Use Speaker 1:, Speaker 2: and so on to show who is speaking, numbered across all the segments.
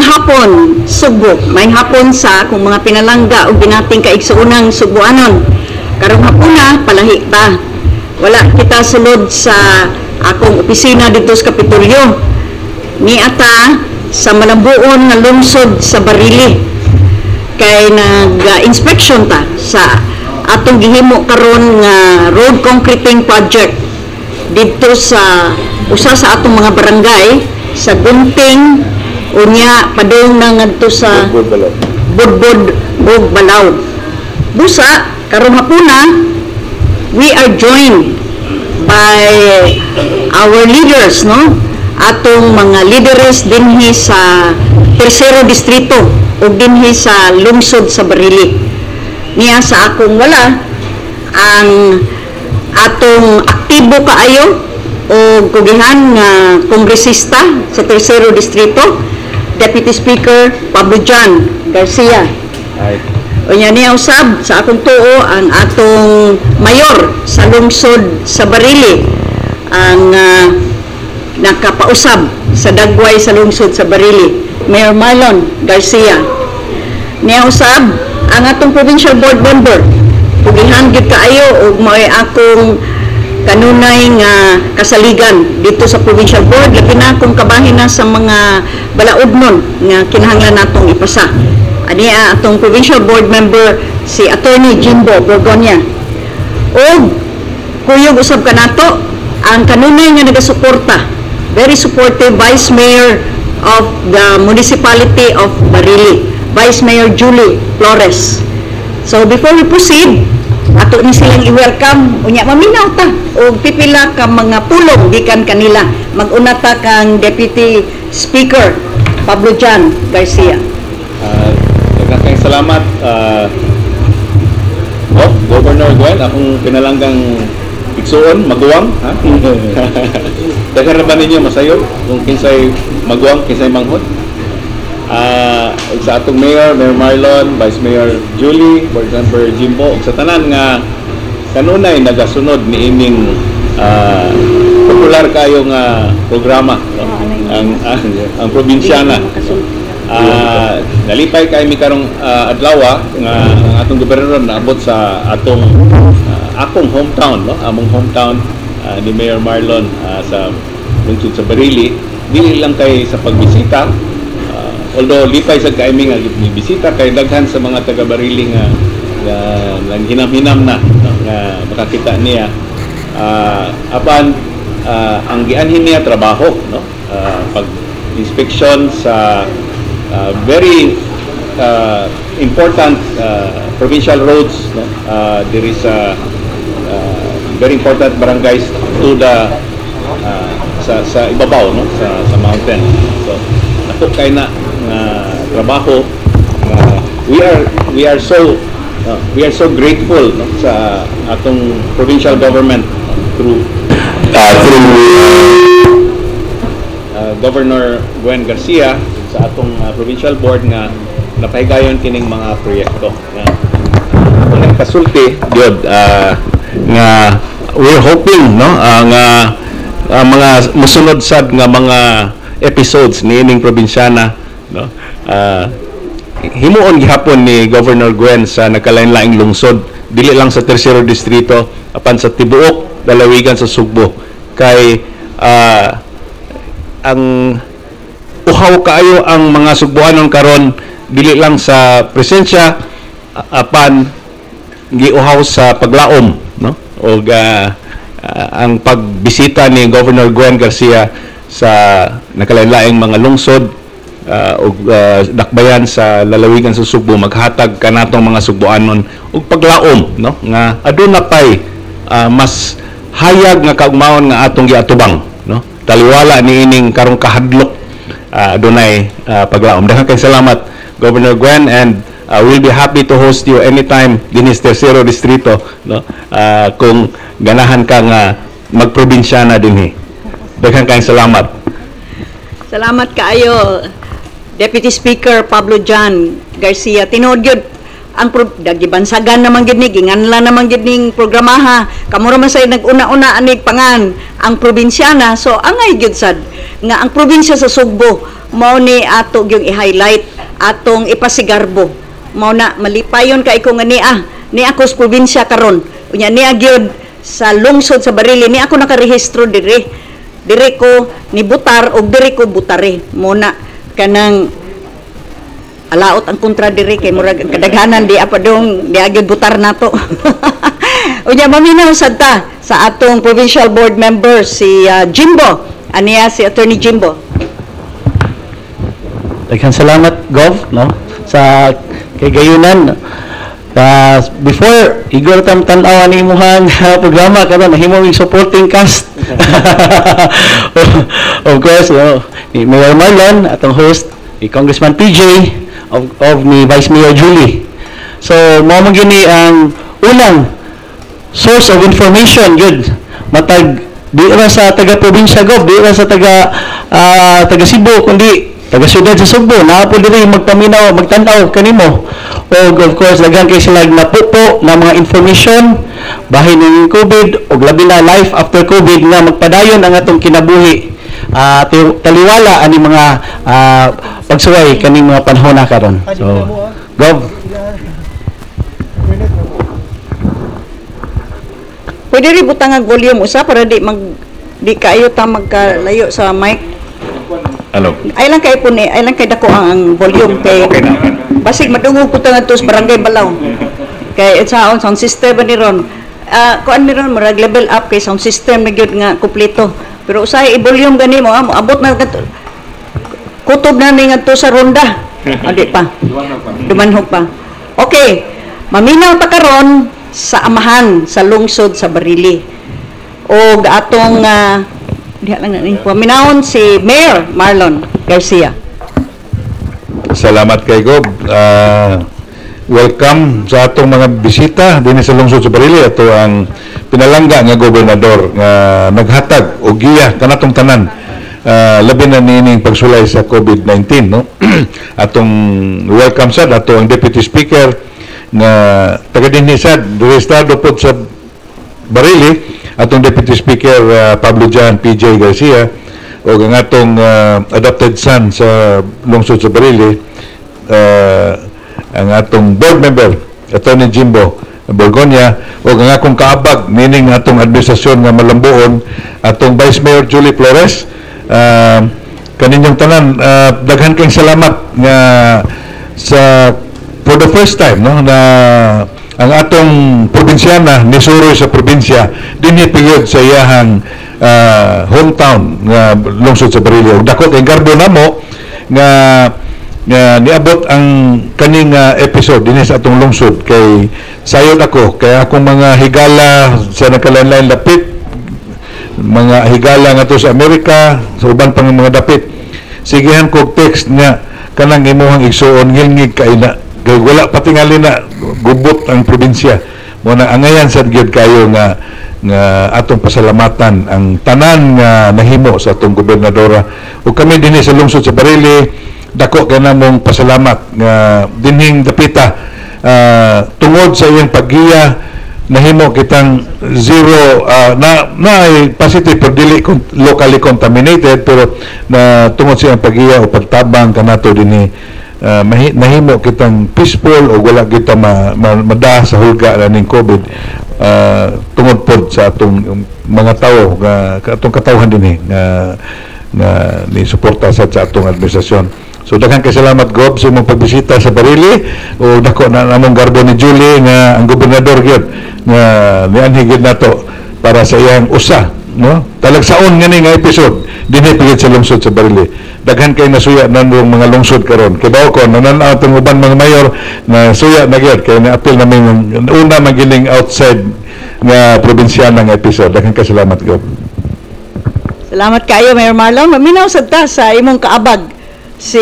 Speaker 1: Hapon, Sugbo. Maayong hapon sa akong mga pinalangga ug binating kaigsuonang Sugboanon. Karong hapuna, palahi ta. Wala kita sulod sa akong opisina dito sa Kapitolyo. Nia ta sa malambuon nga lungsod sa Barili. Kay nag-inspection ta sa atong gihimo karon nga road concreting project didto sa usa sa atong mga barangay sa Gunting, unya padung na ngadto sa Budbud ug Balaw. Busa karong hapuna, we are joined by our leaders, no? Atong mga leaders dinhi sa Tercero Distrito ug dinhi sa lungsod sa Barili. Niya sa akong wala ang atong aktibo kaayo o kugihan nga kongresista sa Tercero Distrito, Deputy Speaker Pablo John Garcia.
Speaker 2: Ay.
Speaker 1: Unya niya usab sa akong tuo ang atong mayor sa lungsod sa Barili, ang nakapausab sa dagway sa lungsod sa Barili, Mayor Marlon Garcia. Niya usab ang atong provincial board member, pugihan gyud kaayo ug mao'y akong kanunay nga kasaligan dito sa provincial board, labi na kung kabahin na sa mga balaodnon nga kinahanglan natong ipasa. Aniya atong provincial board member, si Attorney Jimbo Borgonia. Ug kuyog usab kanato ang kanunay nga nagasuporta, very supportive Vice Mayor of the Municipality of Barili, Vice Mayor Julie Flores. So before we proceed, ato ni silang i-welcome, unya maminaw ta og pipila ka mga pulong gikan kanila. Mag-una ta kang Deputy Speaker Pablo John Garcia.
Speaker 2: Daghang salamat, oh, Governor Gwen, akong pinalanggang igsuon, maguwang, ha? Daghan ra ba ninyo masayo kung kinsay maguwang, kinsay manghod? Ug sa atong Mayor, Mayor Marlon, Vice Mayor Julie, Board Member Jimbo, ug sa tanan nga kanunay nagasunod ni ining popular kayo nga programa, no? Ang Probinsyana. Nalipay kay mi karong adlaw nga ang atong gobernador naabot sa atong akong hometown, no, among hometown ni Mayor Marlon sa lungsod sa Barili. Dili lang kay sa pagbisita, although lipay sad kay mi nga bisita kay daghan sa mga taga Barili nga nanghinam-hinam na, no, nga makakita niya. Apan ang gianhin niya trabaho, no, pag inspection sa very important provincial roads, no, there is very important barangays to the sa ibabaw, no, sa mountain. So dako kay na nga trabaho nga we are so grateful, no, sa atong provincial government through Governor Gwen Garcia, sa atong provincial board nga napahigayon kining mga proyekto nga ako nang kasulti gyud nga we're hoping, no, nga mga musunod sad nga mga episodes ni ining Probinsyana, no, himuon gihapon ni Governor Gwen sa nagkalain-laing lungsod, dili lang sa Tercero Distrito apan sa tibuok lalawigan sa Sugbo, kay ang uhaw kaayo ang mga Sugboanon karon, dili lang sa presensya apan giuhaw sa paglaom, no, og ang pagbisita ni Governor Gwen Garcia sa nakalain-laing mga lungsod ug dakbayan sa lalawigan sa Sugbo maghatag kanatong mga Sugboanon og paglaom, no, nga aduna pay mas hayag nga kaugmaon nga atong giatubang, no, taliwala ni ining karong kahadlok. Adunay paglaom. Daghang kay salamat, Governor Gwen, and we'll be happy to host you anytime dinhi sa Tercero Distrito, no, kung ganahan ka nga magprobinsyana dinhi. Daghang kayong salamat.
Speaker 1: Salamat kaayo, Deputy Speaker Pablo John Garcia. Tinuod gyud Ang gibansagan naman gid ni, ginganla naman gid ning programaha. Kamo ra man say nag-una-una anig pangan ang probinsyana. So angay gyud sad nga ang probinsya sa Sugbo mao ni ato gyung i-highlight, atong ipasigarbo. Mao na malipayon kay ko nga nia ni ako sa probinsya karon. Unya niya gyud sa lungsod sa Barili ni ako nakarehistro diri. Diri ko nibutar og diri ko butare. Mo na kanang alaot ang kontra diri kay murag ang kadaghanan di apa dong di gyud butar nato. Unya maminaw sad ta sa atong provincial board member, si Jimbo. Aniya si Attorney Jimbo.
Speaker 3: Daghang salamat, Gov, no, sa kay gayunan. Before igor tam tan-aw ani imuhang programa karon, nahimo ming supporting cast. Of course, no, ni Mayor Marlon, atong host, ni Congressman PJ, of ni Vice Mayor Julie. So mao man gyud ni ang unang source of information gyud matag di ra sa taga probinsya, Gov, di ra sa taga Cebu, kundi taga siyudad sa Sugbo naa po diri magpaminaw, magtan-aw kanimo. Og of course, daghan kay sila napupo na mga information bahin ning COVID og labi na life after COVID nga magpadayon ang atong kinabuhi taliwala ani mga pagsuway kaning mga panahon na karon. So, Gov.
Speaker 1: Pwede rin butang ang volume usa para di kaayo ta magkalayo sa mic.
Speaker 2: Hello.
Speaker 1: Ay lang kay puni, ay lang kay dako ang volume kay
Speaker 2: Okay na, okay na.
Speaker 1: Basig madungog ko ta ngadto sa Barangay Balaw. Kay sa sound system ba ni ron? Kuan ni ron, murag level up kay sound system na gyud nga kumpleto. Pero usahay i-volume gani mo, moabot na ngadto. Kutob na ni ngadto sa ronda. Di pa. Dumanhog pa. Okay. Maminaw ta karon sa amahan sa lungsod sa Barili. Og atong diha lang na ni paminawon si Mayor Marlon Garcia.
Speaker 4: Salamat kay Gob. Welcome sa atong mga bisita dinhi sa lungsod sa Barili. Ato ang pinalangga nga gobernador nga naghatag og giya kanatong tanan, labi na niining pagsulay sa COVID-19, no? Atong welcome sad ato ang deputy speaker nga taga dinhi sad, rehistrado pod sa Barili, atong Deputy Speaker Pablo John PJ Garcia, o ang atong adopted son sa lungsod sa Barili, ang atong board member, Attorney Jimbo Borgonia, o ang akong kaabag meaning atong administrasyon nga malambuon, atong Vice Mayor Julie Flores. Kaninyong tanan, daghan kayong salamat nga sa for the first time, no, na ang atong probinsyana nisuroy sa probinsya dinhi pigod sa iyahang hometown nga lungsod sa Barili. Ug dako kay garbo namo nga nga niabot ang kaning episode dinhi sa atong lungsod, kay sayod ako kay akong mga higala sa nagkalain-lain dapit, mga higala ngadto sa Amerika, sa uban pang mga dapit, sigihan ko text nga kanang imuhang igsuon ngilngig kay na kay wala pa tingali na gubot ang probinsya mo na. Angayan sad gyud kayo nga nga atong pasalamatan ang tanan nga nahimo sa atong gobernadora. Ug kami dinhi sa lungsod sa Barili, dako kay namong pasalamat nga dinhing dapita, tungod sa iyang paggiya nahimo kitang zero na na ay positive pero dili locally contaminated, pero na tungod sa iyang paggiya o pagtabang kanato dinhi, nahimo kitang peaceful o wala kita ma, ma, mada sa hulga na ning COVID, tungod pod sa atong mga tawo nga atong katawhan dinhi nga nga ni suporta sa atong administrasyon. So daghan kay salamat, Gob, sa imong pagbisita sa Barili, o dako na namong garbo ni Julie nga ang gobernador gyud nga nianhi gyud nato para sa iyang usa, no, talagsaon nga ni nga episode dinhi pigid sa lungsod sa Barili. Daghan kay nasuya namong mga lungsod karon. Kay bawo ko nanan-aw atong uban mga mayor na suya na gyud kay naapil namin una magiling outside nga probinsyana nga episode. Daghan kay salamat, Gob.
Speaker 1: Salamat kayo, Mayor Marlon. Maminaw sad ta sa imong kaabag si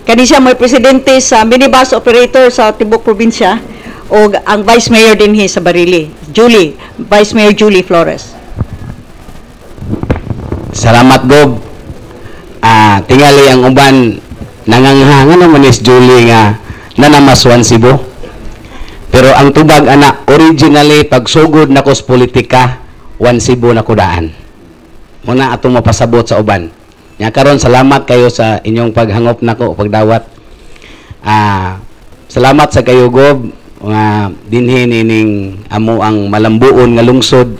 Speaker 1: kani siya mo'y presidente sa minibus operator sa tibok probinsya o ang Vice Mayor dinhi sa Barili, Julie, Vice Mayor Julie Flores.
Speaker 5: Salamat, Gob. Tingali ang uban nanganghanga naman is Julie nga Na namas One Cebu. Pero ang tubag ana, originally pagsugod nako sa politika, One Cebu na ko daan. Muna atong mapasabot sa uban. Nya karon, salamat kayo sa inyong paghangop nako, pagdawat. Salamat sa kayo, Gob, nga dinhi nining amo ang malambuon nga lungsod,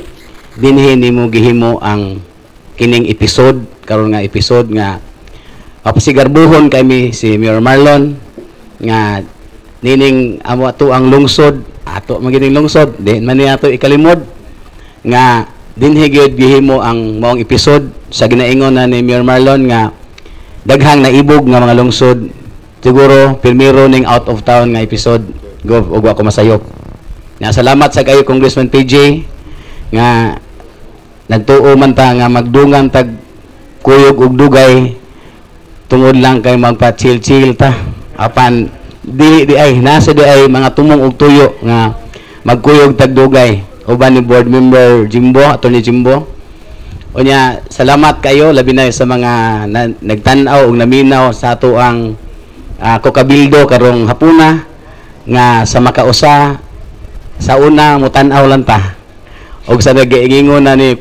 Speaker 5: dinhi nimo gihimo ang kining episode karon, nga episode nga mapasigarbuhon kami si Mayor Marlon nga nining amo ato ang lungsod, ato magining lungsod, di man niya ato ikalimod nga dinhi gyud gihimo ang maong episode sa ginaingon na ni Mayor Marlon nga daghang naibog nga mga lungsod. Siguro primero ning out of town nga episode, Gov, ug wa ko masayop. Nga salamat sa kayo, Congressman PJ, nga nagtuo man ta nga magdungan tag kuyog ug dugay tungod lang kay magpa chill chill ta, apan di di ay nasa di ay mga tumong og tuyo nga magkuyog tag dugay uban ni board member Jimbo, Attorney Jimbo. Unya salamat kayo labi na sa mga nagtan-aw ug naminaw sa ato ang kokabildo karong hapuna, nga sa makausa sa una mutan-aw lang ta og sa nagaingon na ni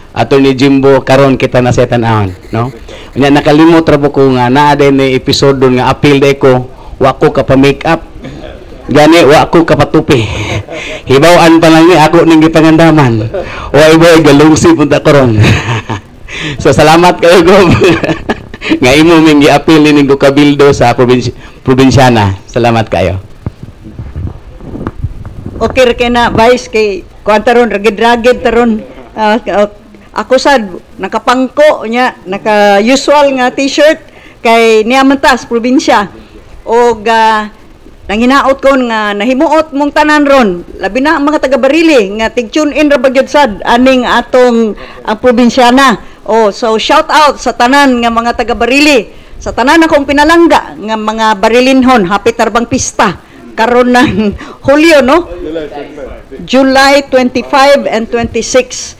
Speaker 5: Attorney Jimbo, karon kita na sa tan-awon, no? Unya nakalimot ra po ko nga naa din ni episode doon nga appeal day ko, wa ko ka pa make up gani, wa ko kapatupi. Hibaw-an pa lang ni ako ning gipangandaman, wa iboy galungsi punta karon. So salamat kayo, Gob, nga imo ming gi-appeal nining kabildo sa probinsyana. Salamat kayo.
Speaker 1: Okay ra kay na, Vice, kay kuan taron, ragid-ragid taron. Ako sad nakapangko nya, naka usual nga t-shirt kay niya man ta sa probinsya. Og nanginaot ko nga nahimuot mong tanan ron, labi na ang mga taga Barili nga tig tune in ra ba gyud sad aning atong ang probinsyana. Oh, so shout out sa tanan nga mga taga Barili, sa tanan akong pinalangga nga mga Barilinhon. Hapit tarbang pista karon ng Hulyo, no? July 25 and 26.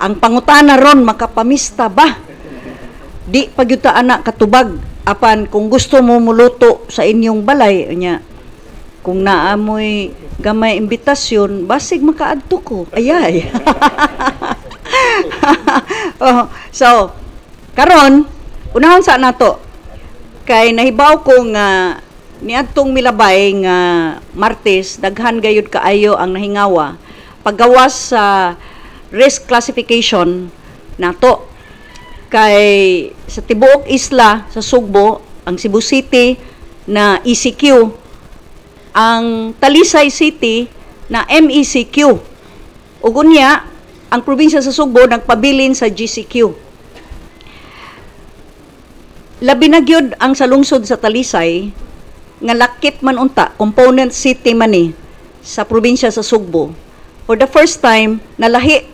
Speaker 1: Ang pangutana ron, makapamista ba? Di pagyuta ana katubag, apan kung gusto mo muluto sa inyong balay nya, kung naamoy gamay imbitasyon, basig makaadto ko. Ayay. Oh, so karon unahon sa nato kay nahibaw ko nga niadtong milabay nga Martes, daghan gayud kaayo ang nahingawa paggawas sa risk classification nato, kay sa tibuok isla sa Sugbo, ang Cebu City na ECQ, ang Talisay City na MECQ, ug unya ang probinsya sa Sugbo nagpabilin sa GCQ. Labi na gyud ang sa lungsod sa Talisay nga lakip man unta, component city man ni sa probinsya sa Sugbo. For the first time nalahi,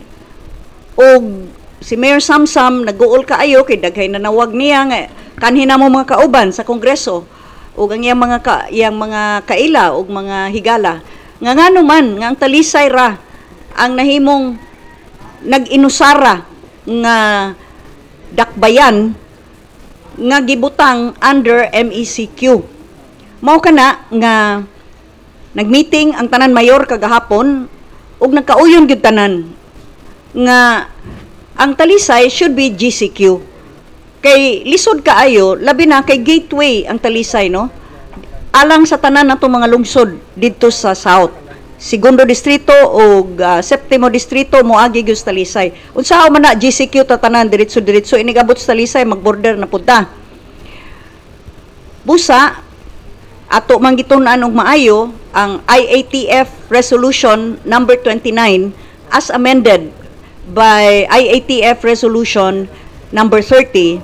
Speaker 1: og si Mayor Samsam nag-uol kaayo kay daghay nanawag niya nga kanhi na mo mga kauban sa Kongreso ug ang iyang mga kaila ug mga higala, nga ngano man nga ang Talisay ra ang nahimong nag-inusara nga dakbayan nga gibutang under MECQ. Mao kana nga nagmeeting ang tanan mayor kagahapon ug nagkauyon gyud tanan nga ang Talisay should be GCQ. Kay lisod kaayo, labi na kay gateway ang Talisay, no? Alang sa tanan natong mga lungsod didto sa south. Segundo distrito o septimo distrito moagi gyud sa Talisay. Unsa man na GCQ ta tanan, diretso-diretso inigabot sa Talisay, magborder na pud ta. Busa ato man gitun-an og maayo ang IATF Resolution number 29 as amended by IATF Resolution number 30,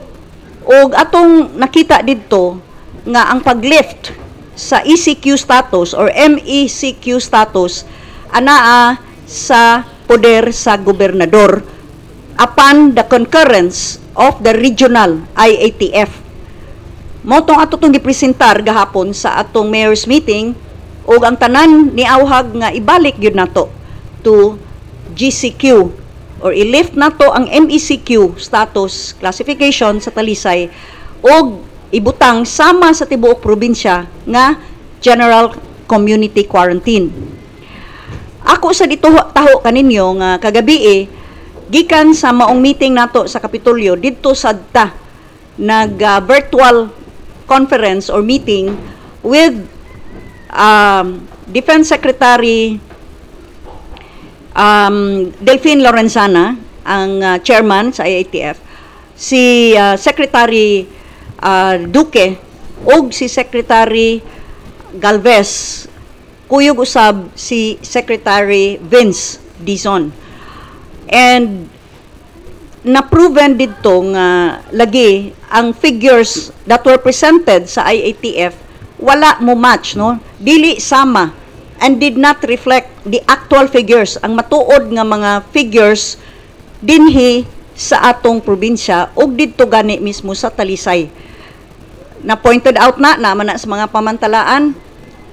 Speaker 1: ug atong nakita didto nga ang paglift sa ECQ status or MECQ status anaa sa poder sa gobernador upon the concurrence of the regional IATF. Mao tong ato tong gipresentar gahapon sa atong mayor's meeting, ug ang tanan niawhag nga ibalik gyud nato to GCQ or i-lift nato ang MECQ status classification sa Talisay ug ibutang sama sa tibuok probinsya nga general community quarantine. Ako sa dito taho kaninyo nga kagabi eh, gikan sa maong meeting nato sa Kapitolyo didto sad ta nag virtual conference or meeting with Defense Secretary Delfin Lorenzana, ang chairman sa IATF, si Secretary Duque ug si Secretary Galvez, kuyog usab si Secretary Vince Dizon. And na-proven didto nga lagi ang figures that were presented sa IATF wala mo match, no, dili sama and did not reflect the actual figures, ang matuod nga mga figures dinhi sa atong probinsya ug didto gani mismo sa Talisay. Na pointed out na naman na sa mga pamantalaan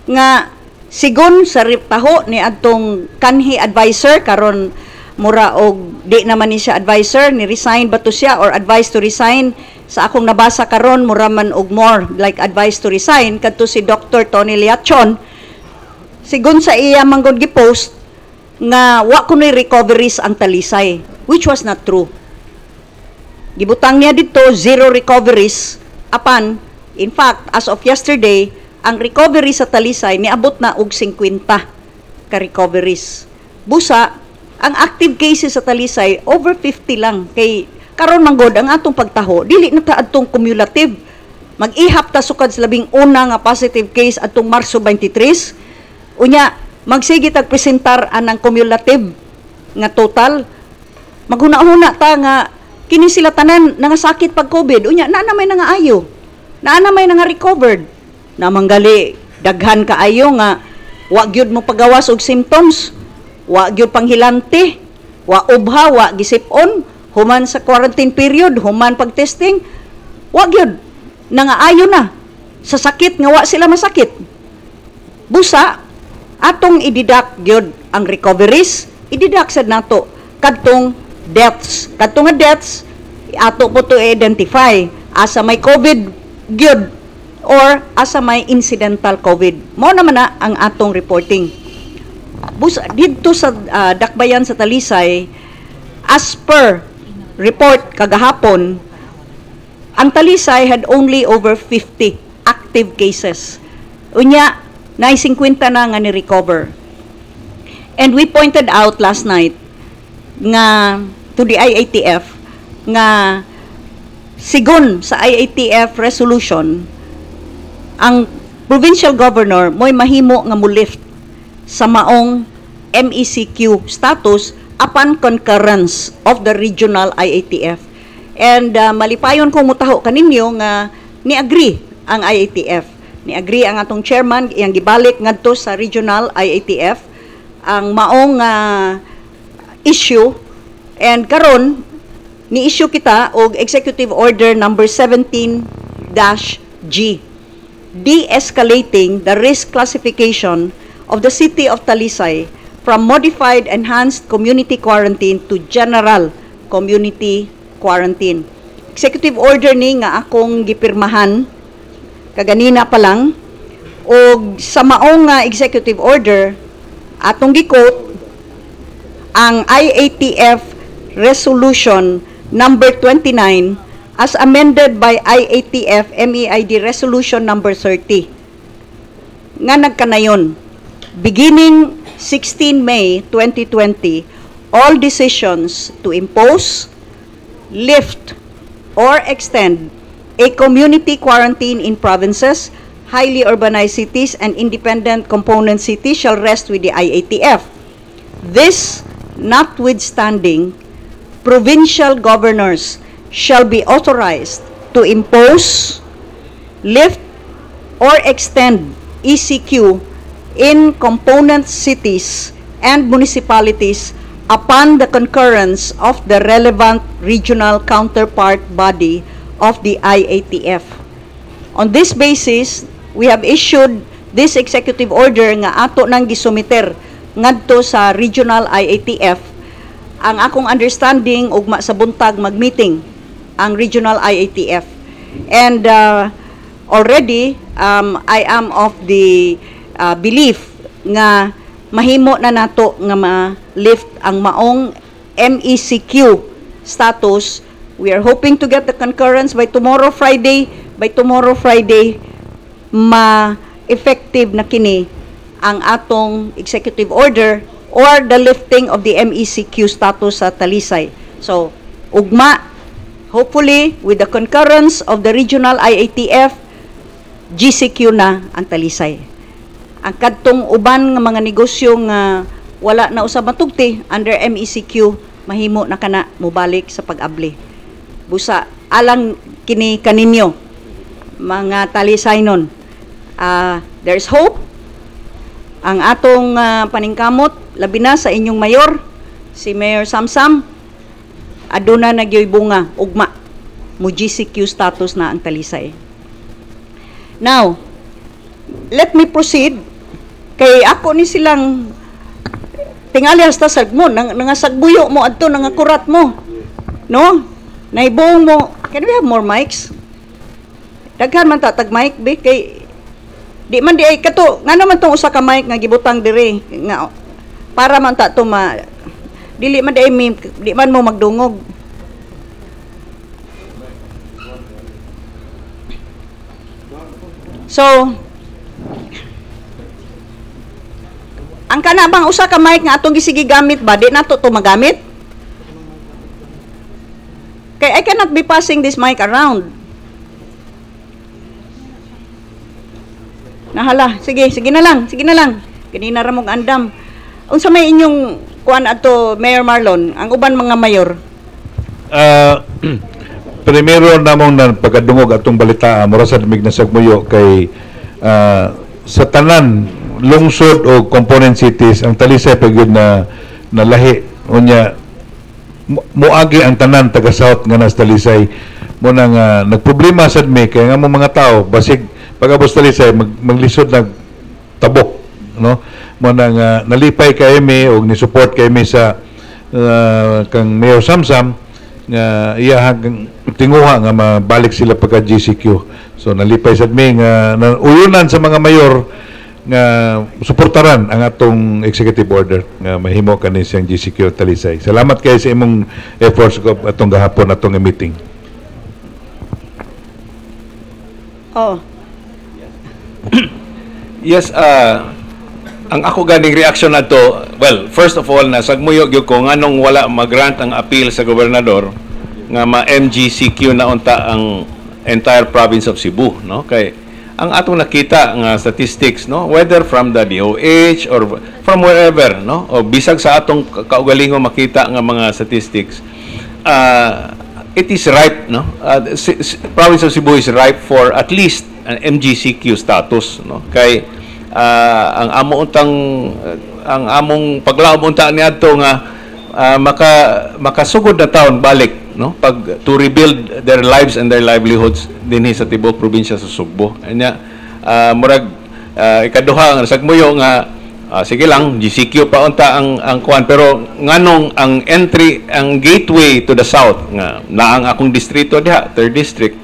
Speaker 1: nga sigon sa taho ni adtong kanhi advisor, karon mura og di naman ni siya advisor, ni resign ba to siya or advised to resign? Sa akong nabasa karon, mura man og more like advised to resign kadto si Dr. Tony Leachon. Sigon sa iya manggod gi-post nga wa kunoy recoveries ang Talisay, which was not true. Gibutang niya dito zero recoveries, apan in fact, as of yesterday, ang recovery sa Talisay niabot na og 50 ka recoveries. Busa ang active cases sa Talisay over 50 lang, kay karon man gud ang atong pagtaho dili na ta adtong cumulative, mag-ihap ta sukad sa 11 nga positive case adtong Marso 23, unya magsige tag presentar anang cumulative nga total. Maghuna-huna ta nga kini sila tanan nangasakit pag COVID, unya naa na may nangaayo, naa na may nga recovered namanggali, daghan kaayo nga wa gyud mo pagawas og symptoms, wa gyud panghilanti, wa ubha, wa gisip-on human sa quarantine period, human pag-testing, wa gyud nangaayo na sa sakit nga wa sila masakit. Busa atong i-deduct gyud ang recoveries, i-deduct sad nato kadtong deaths. Kadtong nga deaths, ato po to identify asa may COVID gyud or asa may incidental COVID. Mao naman na ang atong reporting. Busa didto sa dakbayan sa Talisay, as per report kagahapon, ang Talisay had only over 50 active cases. Unya, naay 50 na nga ni-recover. And we pointed out last night nga to the IATF nga sigon sa IATF resolution, ang provincial governor mo'y mahimo nga mo-lift sa maong MECQ status upon concurrence of the regional IATF. And malipayon ko mutaho kaninyo nga ni-agree ang IATF. Ni-agree ang atong chairman, iyang gibalik ngadto sa regional IATF ang maong issue, and karon ni-issue kita og Executive Order number 17-G, de-escalating the risk classification of the city of Talisay from modified enhanced community quarantine to general community quarantine. Executive order ni nga akong gipirmahan kaganina pa lang, og sa maong nga executive order, atong gi-quote ang IATF Resolution number 29 as amended by IATF MEID Resolution number 30 nga nagkanayon: beginning 16 May 2020, all decisions to impose, lift, or extend a community quarantine in provinces, highly urbanized cities, and independent component cities shall rest with the IATF. This notwithstanding, provincial governors shall be authorized to impose, lift, or extend ECQ in component cities and municipalities upon the concurrence of the relevant regional counterpart body of the IATF. On this basis, we have issued this executive order nga ato nang gisumiter ngadto sa regional IATF. Ang akong understanding, ugma sa buntag mag-meeting ang regional IATF. And already I am of the belief nga mahimo na nato nga ma-lift ang maong MECQ status. We are hoping to get the concurrence by tomorrow, Friday. By tomorrow, Friday, ma-effective na kini ang atong executive order or the lifting of the MECQ status sa Talisay. So, ugma, hopefully, with the concurrence of the regional IATF, GCQ na ang Talisay. Ang kadtong uban nga mga negosyo nga wala na usab matugti under MECQ, mahimo na kana mobalik sa pag-abli. Busa alang kini kaninyo mga Talisaynon. There's hope. Ang atong paningkamot, labi na sa inyong mayor, si Mayor Samsam, aduna na gyoy bunga ugma mo GCQ status na ang Talisay. Now, let me proceed kay ako ni silang tingali hasta sagmo nang nangasagbuyo mo adto, nangakurat mo, no? Naibuong mo. Can we have more mics? Daghan man ta tag mic be, kay di man di ay kato ngano man tong usa ka mic nga gibutang dire nga para man ta to ma dili man di ay di man mo magdungog. So ang kana bang usa ka mic nga atong gisigi gamit ba, di nato to magamit? Kay I cannot be passing this mic around. Nahala, sige, sige na lang, sige na lang. Kanina ra mong andam. Unsa may inyong kuan adto, Mayor Marlon, ang uban mga mayor?
Speaker 4: Primero namong na pagkadungog atong balita, mura sa mig nasagmuyo kay sa tanan lungsod o component cities, ang Talisay pa gyud na nalahi. Unya muagi ang tanan taga South nga nas Talisay mo na nga nagproblema sad mi kay nga mo mga tao basig pag-abot sa Talisay maglisod nag tabok, no? Mo na nga nalipay kay mi og ni support kay mi sa kang Mayor Samsam nga iyahang tinguha nga mabalik sila pagka GCQ. So nalipay sad mi nga uyunan sa mga mayor nga suportaran ang atong executive order nga mahimo kani siyang GCQ Talisay. Salamat kay sa imong efforts atong gahapon atong meeting.
Speaker 1: Oh.
Speaker 2: Yes, ang ako ganing reaction nato, well, first of all, nasagmuyo gyud ko nganong wala mag-grant ang appeal sa gobernador nga ma-MGCQ na unta ang entire province of Cebu, no? Kay ang atong nakita nga statistics, no, whether from the DOH or from wherever, no, o bisag sa atong kaugalingon makita nga mga statistics, it is ripe, no? Province of Cebu is ripe for at least an MGCQ status, no? Kay ang amo untang ang among paglaom unta niadto nga makasugod na taon balik, no, pag to rebuild their lives and their livelihoods dinhi sa tibuok probinsya sa Sugbo. Anya murag ikaduha nga sagmuyo nga sige lang GCQ pa unta ang kuan, pero nganong ang entry, ang gateway to the south nga naang akong distrito diha, third district,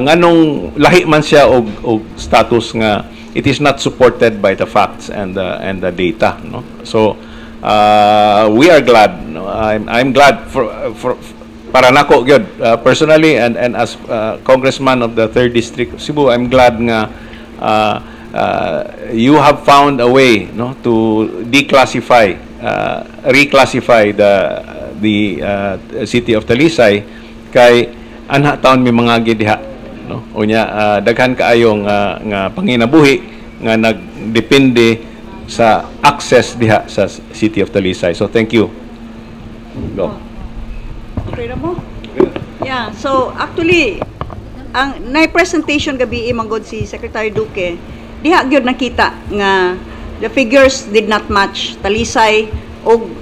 Speaker 2: nganong lahi man siya og status nga it is not supported by the facts and the data, no? So we are glad, no? I'm glad for para nako gyud personally and as congressman of the third district of Cebu, I'm glad nga you have found a way, no, to declassify, reclassify the city of Talisay kay anha taon may mga gidiha, no? Unya daghan kaayong nga panginabuhi nga nagdepende sa access diha sa city of Talisay. So thank you. Go.
Speaker 1: Okay na mo? Yeah, so actually ang na presentation gabi manggod si Secretary Duque, diha gyud nakita nga the figures did not match Talisay og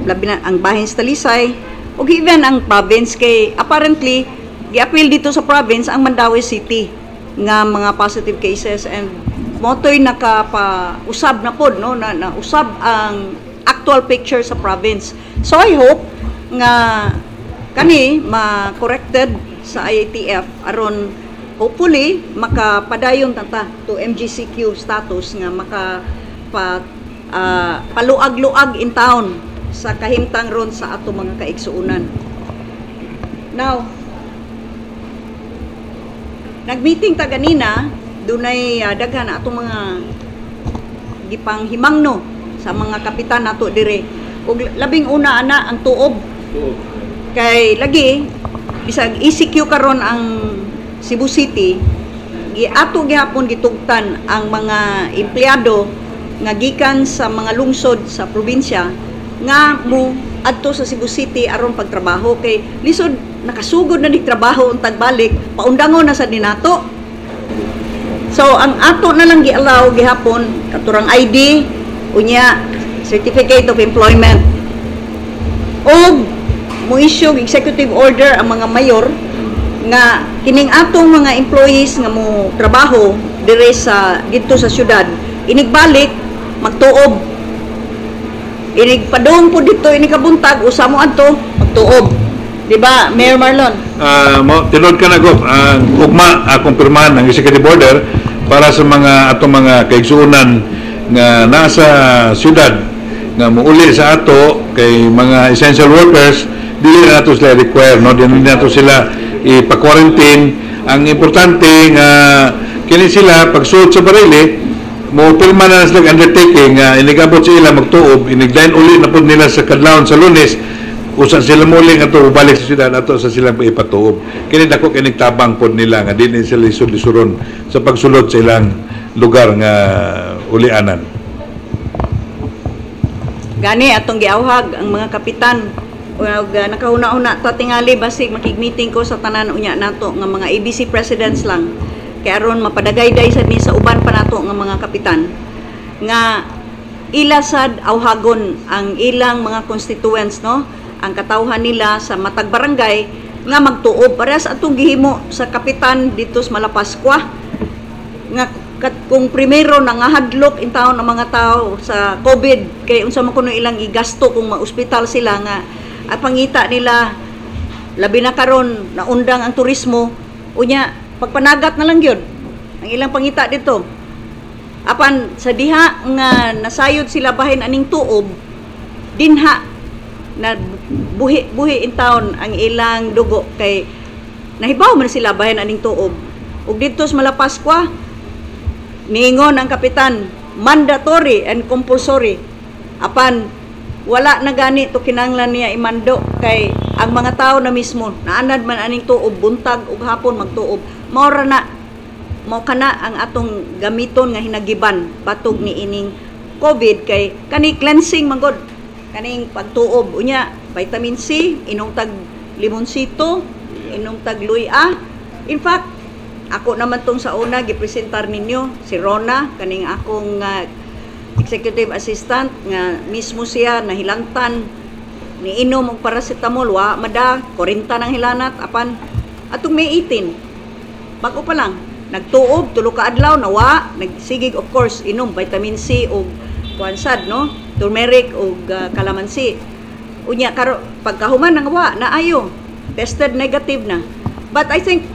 Speaker 1: labi na ang bahin sa Talisay og even ang province, kay apparently giapil dito sa province ang Mandaue City nga mga positive cases, and motoy nakapa-usab na pod, no, na usab ang actual picture sa province. So I hope nga kani ma-corrected sa IATF aron Hopefully makapadayon ta ta to MGCQ status nga maka pa paluag-luag in town sa kahimtang ron sa ato mga kaigsuonan. Now, nag-meeting ta ganina, dunay daghan na atong mga gipanghimangno sa mga kapitan nato dire. Ug labing una ana ang tuob kay lagi bisag ECQ karon ang Cebu City, giato gihapon gitugtan ang mga empleyado nga gikan sa mga lungsod sa probinsya nga mo adto sa Cebu City aron pagtrabaho, kay lisod nakasugod na ni trabaho untag balik paundangon na sad ni nato. So ang ato na lang gi-allow gihapon katurang ID, unya certificate of employment, og mo-issue og executive order ang mga mayor nga kining atong mga employees nga mo trabaho dire sa didto sa syudad, inigbalik magtuob, inig padung po dito, inig kabuntag usa mo adto magtuob. Di ba, Mayor Marlon?
Speaker 4: Mo tinuod ka na, Gov. Ang ugma akong pirmahan ang executive order para sa mga atong mga kaigsuonan nga nasa syudad nga muuli sa ato, kay mga essential workers, dili na nato sila require, no, dili na nato sila ipa-quarantine. Ang importante nga kini sila pagsuod sa Barili, mo pirma na sila og undertaking nga inigabot sila magtuob, inigdayon uli na pud nila sa kadlawon sa Lunes, usa sila muli nga to balik sa syudad, ato sa silang ipatuob. Kini dako kining tabang pod nila nga dili sila lisod-lisuron sa pagsulod sa ilang lugar nga ulianan.
Speaker 1: Gani atong giawhag ang mga kapitan ug nakahuna-huna ta tingali basig makig-meeting ko sa tanan unya nato nga mga ABC presidents lang, kay aron mapadagayday sad ni sa uban pa nato nga mga kapitan nga ila sad awhagon ang ilang mga constituents, no, ang katawhan nila sa matag barangay nga magtuob, parehas atong gihimo sa kapitan dito sa Malapascua nga kung primero nangahadlok in taon ang mga tao sa COVID kay unsa man kuno ilang igasto kung maospital sila, nga at pangita nila, labi na karon naundang ang turismo, unya pagpanagat na lang gyud ang ilang pangita dito. Apan sa diha nga nasayod sila bahin aning tuob, dinha na buhi buhi in town ang ilang dugo kay nahibaw man sila bahin aning tuob. Ug didto sa Malapascua, niingon ang kapitan, mandatory and compulsory. Apan wala na gani to kinahanglan niya imando kay ang mga tao na mismo naanad man aning tuob, buntag ug hapon magtuob. Mao ra na, mao kana ang atong gamiton nga hinagiban batok ni ining COVID, kay kani cleansing man gud kaning pagtuob. Unya vitamin C, inom tag limonsito, inom tag luya. In fact, ako naman tong sa una gipresentar ninyo si Rona, kaning akong executive assistant nga mismo siya nahilantan, niinom og paracetamol, wa mada, 40 nang hilanat. Apan atong May 18, bago pa lang nagtuob 3 ka adlaw, nawa, nagsigig of course inom vitamin C og kuan sad, no, turmeric og kalamansi. Unya karo pagkahuman nang wa naayo, tested negative na. But I think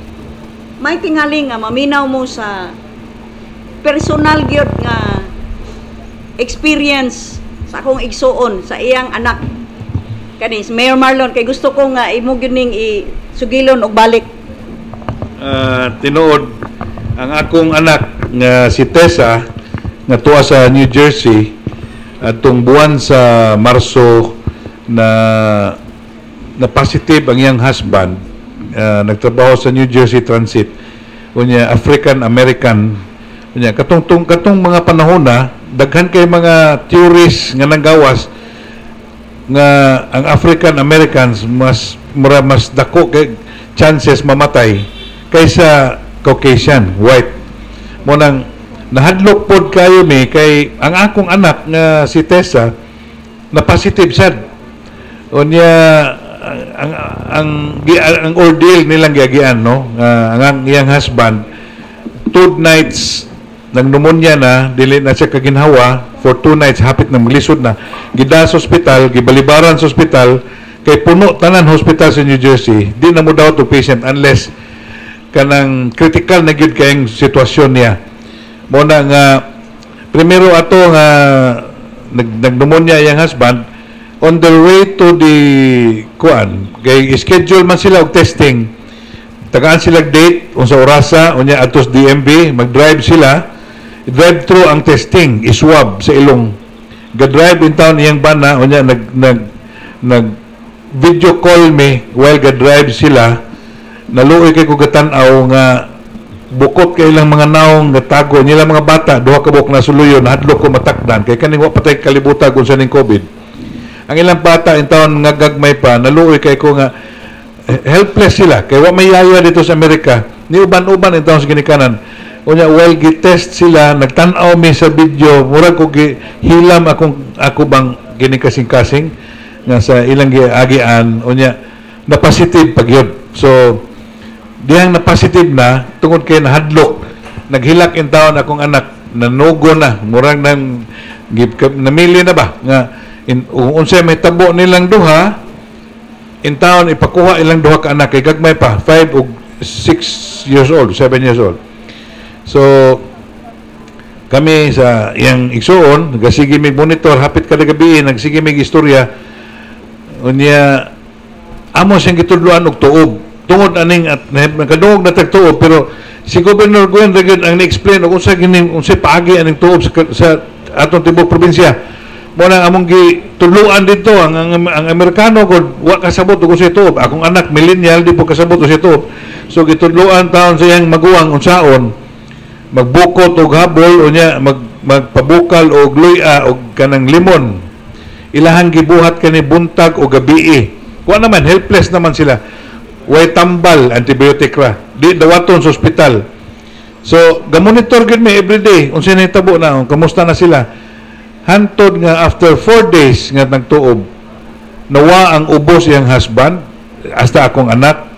Speaker 1: may tingali nga maminaw mo sa personal gyud nga experience sa akong igsuon sa iyang anak kani si Mayor Marlon, kay gusto ko nga imo gyud ning isugilon og balik.
Speaker 4: Tinuod, ang akong anak nga si Tessa nga tuwa sa New Jersey, atong buwan sa Marso na na positive ang iyang husband, nagtrabaho sa New Jersey Transit, unya African American. Unya katong mga panahon na daghan kay mga theories nga nanggawas nga ang African Americans mas mura mas dako kay chances mamatay kaysa Caucasian white. Mo nang nahadlok pod kayo mi kay ang akong anak nga si Tessa na positive sad. Unya ang ordeal nilang giagian, no, nga ang iyang husband 2 nights nang pneumonia na, dili na siya kaginhawa for 2 nights, hapit na maglisod na, gida sa ospital, gibalibaran sa ospital kay puno tanan hospital sa New Jersey, di na mo daw to patient unless Kanang critical na gyud kayong sitwasyon niya. Mo na nga primero ato nga nag pneumonia iyang husband, on their way to the kuan kay schedule man sila og testing, tagaan sila date unsa orasa, unya atos DMV, mag-drive sila, drive through ang testing, iswab sa ilong. Ga-drive in town iyang bana, unya nag nag nag video call me while ga-drive sila. Naluoy kay ko gatan-aw nga bukot kay ilang mga naong, gatago nila mga bata, duha ka buok na suluyo. Nahadlok ko matakdan kay kaning wa patay kalibutan kung sa ning COVID. Ang ilang bata in town nga gagmay pa. Naluoy kay ko nga helpless sila kay wa may yaya dito sa Amerika ni uban-uban in town sa ginikanan. Unya while gi-test sila, nagtan-aw mi sa video, murag ko gi hilam akong ako bang gini kasing-kasing nga sa ilang giagian. Unya na positive pag yun. So dihang na positive na, tungod kay nahadlok, naghilak in taon akong anak, nanugo na, murag nang namili na ba nga unsay may tabo nilang duha in town, ipakuha ilang duha ka anak kay gagmay pa, 5 ug 6 years old, 7 years old. So kami sa iyang igsuon nagsige mig monitor hapit kada gabi, nagsige mig istorya. Unya amo siyang gitudloan og tuob tungod aning at nakadungog na tag tuob, pero si Governor Gwen ra gyud ang ni-explain og unsa gini, unsa paagi aning tuob sa atong tibuok probinsya. Mo nang among gitudloan dito ang Amerikano gud wa kasabot og unsay tuob. Akong anak millennial, di po kasabot og unsay tuob. So gitudloan taon sa iyang maguwang unsaon magbukot og habol, unya magpabukal og luya og kanang limon. Ilahang gibuhat kani buntag o gabii. Wa naman, helpless naman sila. Way tambal, antibiotic ra, di dawaton sa ospital. So gamonitor gyud mi everyday unsa nahitabo na, kamusta na sila, hantod nga after 4 days nga nagtuob, nawa ang ubos iyang husband hasta akong anak,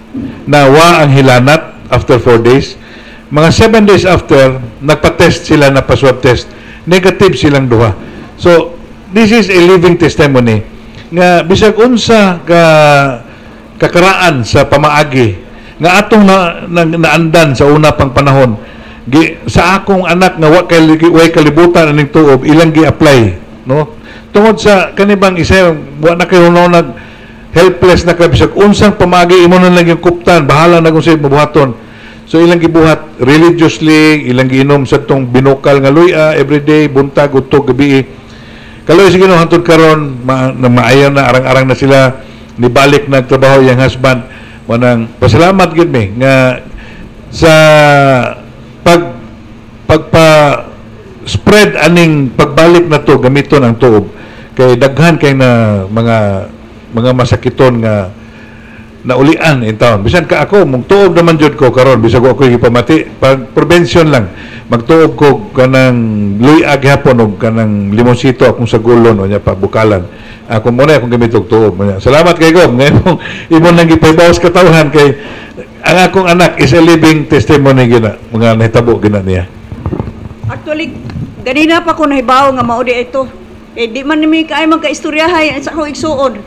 Speaker 4: nawa ang hilanat after 4 days. Mga 7 days after, nagpa-test sila na pa-swab test, negative silang duha. So this is a living testimony nga bisag unsa ka kakaraan sa pamaagi nga atong naandan sa una pang panahon, sa akong anak nga wa kay way kalibutan aning tuob, ilang gi-apply, no, tungod sa kanibang isa wa na kayo nag helpless na ka, bisag unsang pamaagi imo na lang yung kuptan, bahala na kung sa'yo mabuhaton. So ilang gibuhat religiously, ilang giinom sa tong binukal nga luya everyday, buntag, udto, gabi. Kaloy sige no, hantod karon na maayo na, arang-arang na sila, nibalik nagtrabaho yang husband. Manang pasalamat gyud mi nga sa pagpa spread aning pagbalik na to, gamiton ang tuob kay daghan kay na mga masakiton nga naulian in town. Bisan ka ako, mong tuob naman jud ko karon, bisag ako gipamati, pag prevention lang. Magtuob ko kanang luya gihapon og kanang limonsito akong sagulon o nya pa bukalan. Ako muna akong gamit og tuob. Unya, salamat kay Gob. Ngayon imo nang gipahibaw sa katawhan kay ang akong anak is a living testimony gina mga nahitabo gina niya.
Speaker 1: Actually, ganina pa ko nahibaw nga mao di ito. Kay di man nimi kaay magkaistoryahay sa akong igsuon.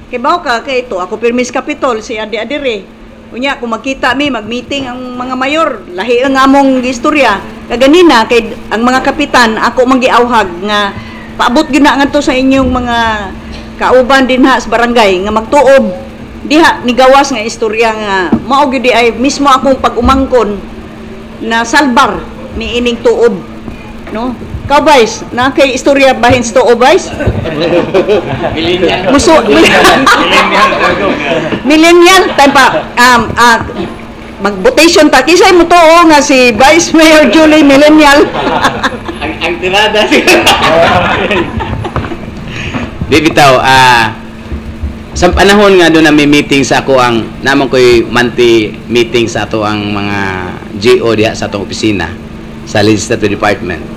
Speaker 1: Kay baw ka kay ito ako permis Capitol si Adi Adire. Unya kung magkita mi, mag-meeting ang mga mayor, lahi ang among istorya. Kaganina kay ang mga kapitan ako manggiawhag nga paabot gyud na ngadto sa inyong mga kauban dinha sa barangay nga magtuob diha. Nigawas nga istorya nga mao gyud di ay mismo akong pag-umangkon na salbar ni ining tuob, no? Kau Vice, na kay istorya bahin sa tuob, Vice? Muso millennial time pa mag-votation ta, kisay mo tuo nga si Vice Mayor Julie millennial?
Speaker 5: Ang tirada. Di bitaw, sa panahon nga doon na may meeting sa ako ang namang ko'y monthly meeting sa ato ang mga GO diha sa atong opisina sa legislative department.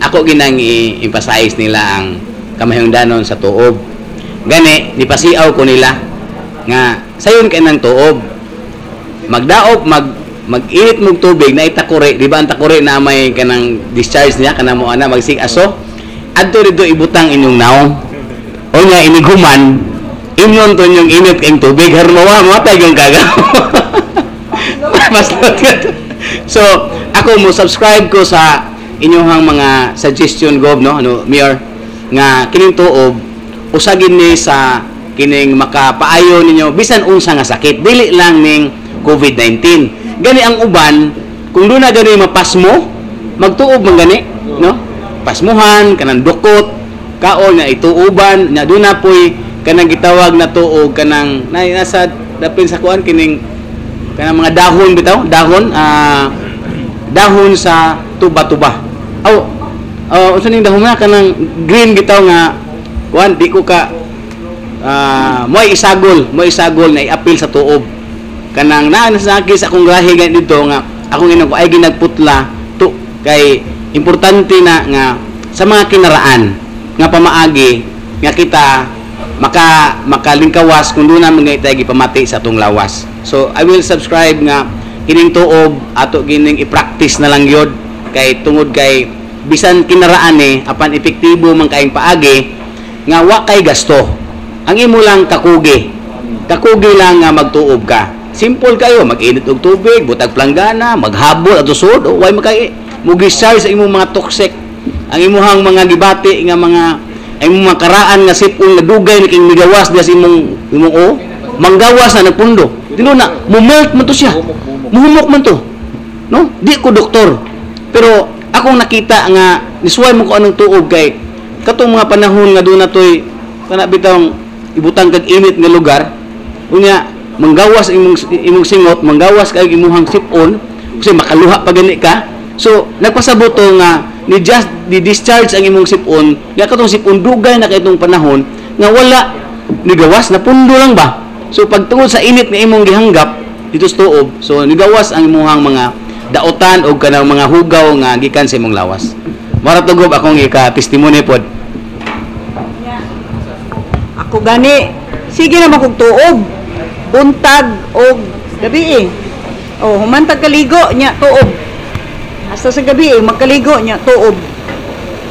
Speaker 5: Ako ginang i-emphasize nila ang kamahingdanon sa tuob. Gani, nipasiaw ko nila nga sayon kay ng tuob. Magdaop, mag-init mong tubig na itakuri, di ba ang takuri na may kanang discharge niya kanang mo ana magsig aso. Adto dito ibutang inyong naong. O nga inighuman, inyon to inyong init kayong tubig, haron mawa, matay yung kagaw. Maslot ka. So, ako mo subscribe ko sa inyong mga suggestion, Gov, no, ano, Mayor, nga kining tuob usa gid ni sa kining makapaayo ninyo bisan unsa nga sakit, dili lang ning COVID-19. Gani ang uban kung doon na gani mapasmo, magtuob man gani, no? Pasmuhan kanang dukot kaon nga ituoban nya, doon na poy kanang gitawag na tuog kanang na, nasa dapin sa kuan kining kanang mga dahon bitaw, dahon, dahon sa tuba-tuba. Aw, unsa ning dahon na kanang green bitaw nga kuan, di ko ka mo isagol na iapil sa tuob kanang naa na sa sa akong gahi gani dito nga akong ingon ko ay ginagputla to, kay importante na nga sa mga kinaraan nga pamaagi nga kita makalingkawas kung doon na mga itay gipamati sa atong lawas. So I will subscribe nga kining tuob ato gining i-practice na lang yod, kay tungod kay bisan kinaraan ni apan epektibo man kaayong paagi nga wa kay gasto. Ang imo lang kakugi. Kakugi lang nga magtuob ka. Simple kayo, mag-init og tubig, butag planggana, maghabol ato sud, o way makay mo discharge sa imong mga toxic. Ang imuhang mga gibati nga mga ang imong mga karaan nga sipon nga dugay na king migawas diya sa imong o manggawas na nagpundo. Dilo na mo-melt man to siya. Muhumok man to. No? Di ko doktor. Pero akong nakita nga nisuway mo ko anong tuob kay katong mga panahon nga doon na toy kana bitawng ibutang kag init nga lugar, unya manggawas imong imong singot, manggawas kay imuhang sipon kasi makaluha pa gani ka. So nagpasabot to nga ni just di discharge ang imong sipon nga katong sipon dugay na kay itong panahon nga wala ni gawas, na pundo lang ba. So pagtungod sa init nga imong gihanggap dito sa tuob, so nigawas ang imuhang mga daotan o kanang mga hugaw nga gikan sa imong lawas. Mara to, Gob, akong ika-testimony pod.
Speaker 1: Ako gani, sige na kog tuob. Buntag og gabi eh. Oh, humantag kaligo nya tuob. Hasta sa gabi eh, magkaligo nya tuob.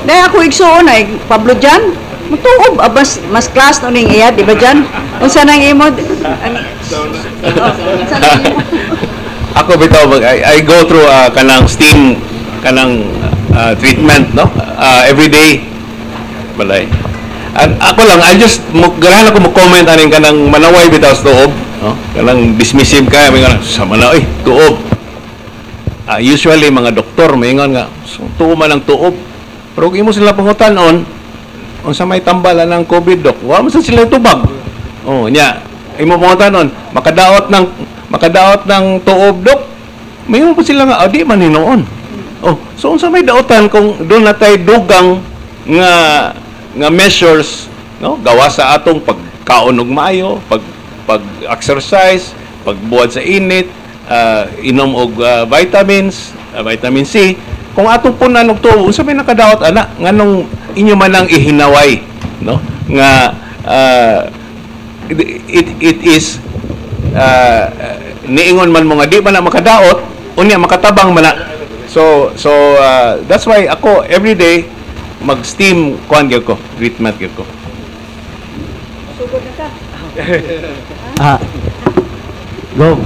Speaker 1: Dahil ako igsuon ay Pablo Jan, mutuob abas mas class no ning iya, di ba Jan? Unsa nang imo? Oh, unsa nang imo?
Speaker 2: Ako bitaw I go through kanang steam kanang treatment, no, every day balay. And ako lang, I just mo ganahan ako mo comment aning kanang manaway bitaw sa tuob, no, kanang dismissive kay may kanang sa manaway tuob. Usually mga doktor maingon nga so, tuo man ang tuob, pero kung imo sila pangutan-on unsa may tambal ng COVID, doc, wa man sa sila tubag. Oh, nya imo pangutan-on makadaot ng tuob, dok, mayon po sila nga, oh, di man hinuon. Oh, so unsa may daotan kung doon na tay dugang nga nga measures, no, gawa sa atong pagkaon og maayo, pag pag exercise, pagbuhat sa init, inom og vitamins, vitamin C. Kung atong punan og tuo, unsa may nakadaot ana, nganong inyo man ang ihinaway, no, nga it is niingon man mo nga di man na makadaot, unya makatabang man na. So that's why ako every day mag-steam kuan gyud ko, treatment gyud ko.
Speaker 1: Sugod na ka.
Speaker 3: Ah, go.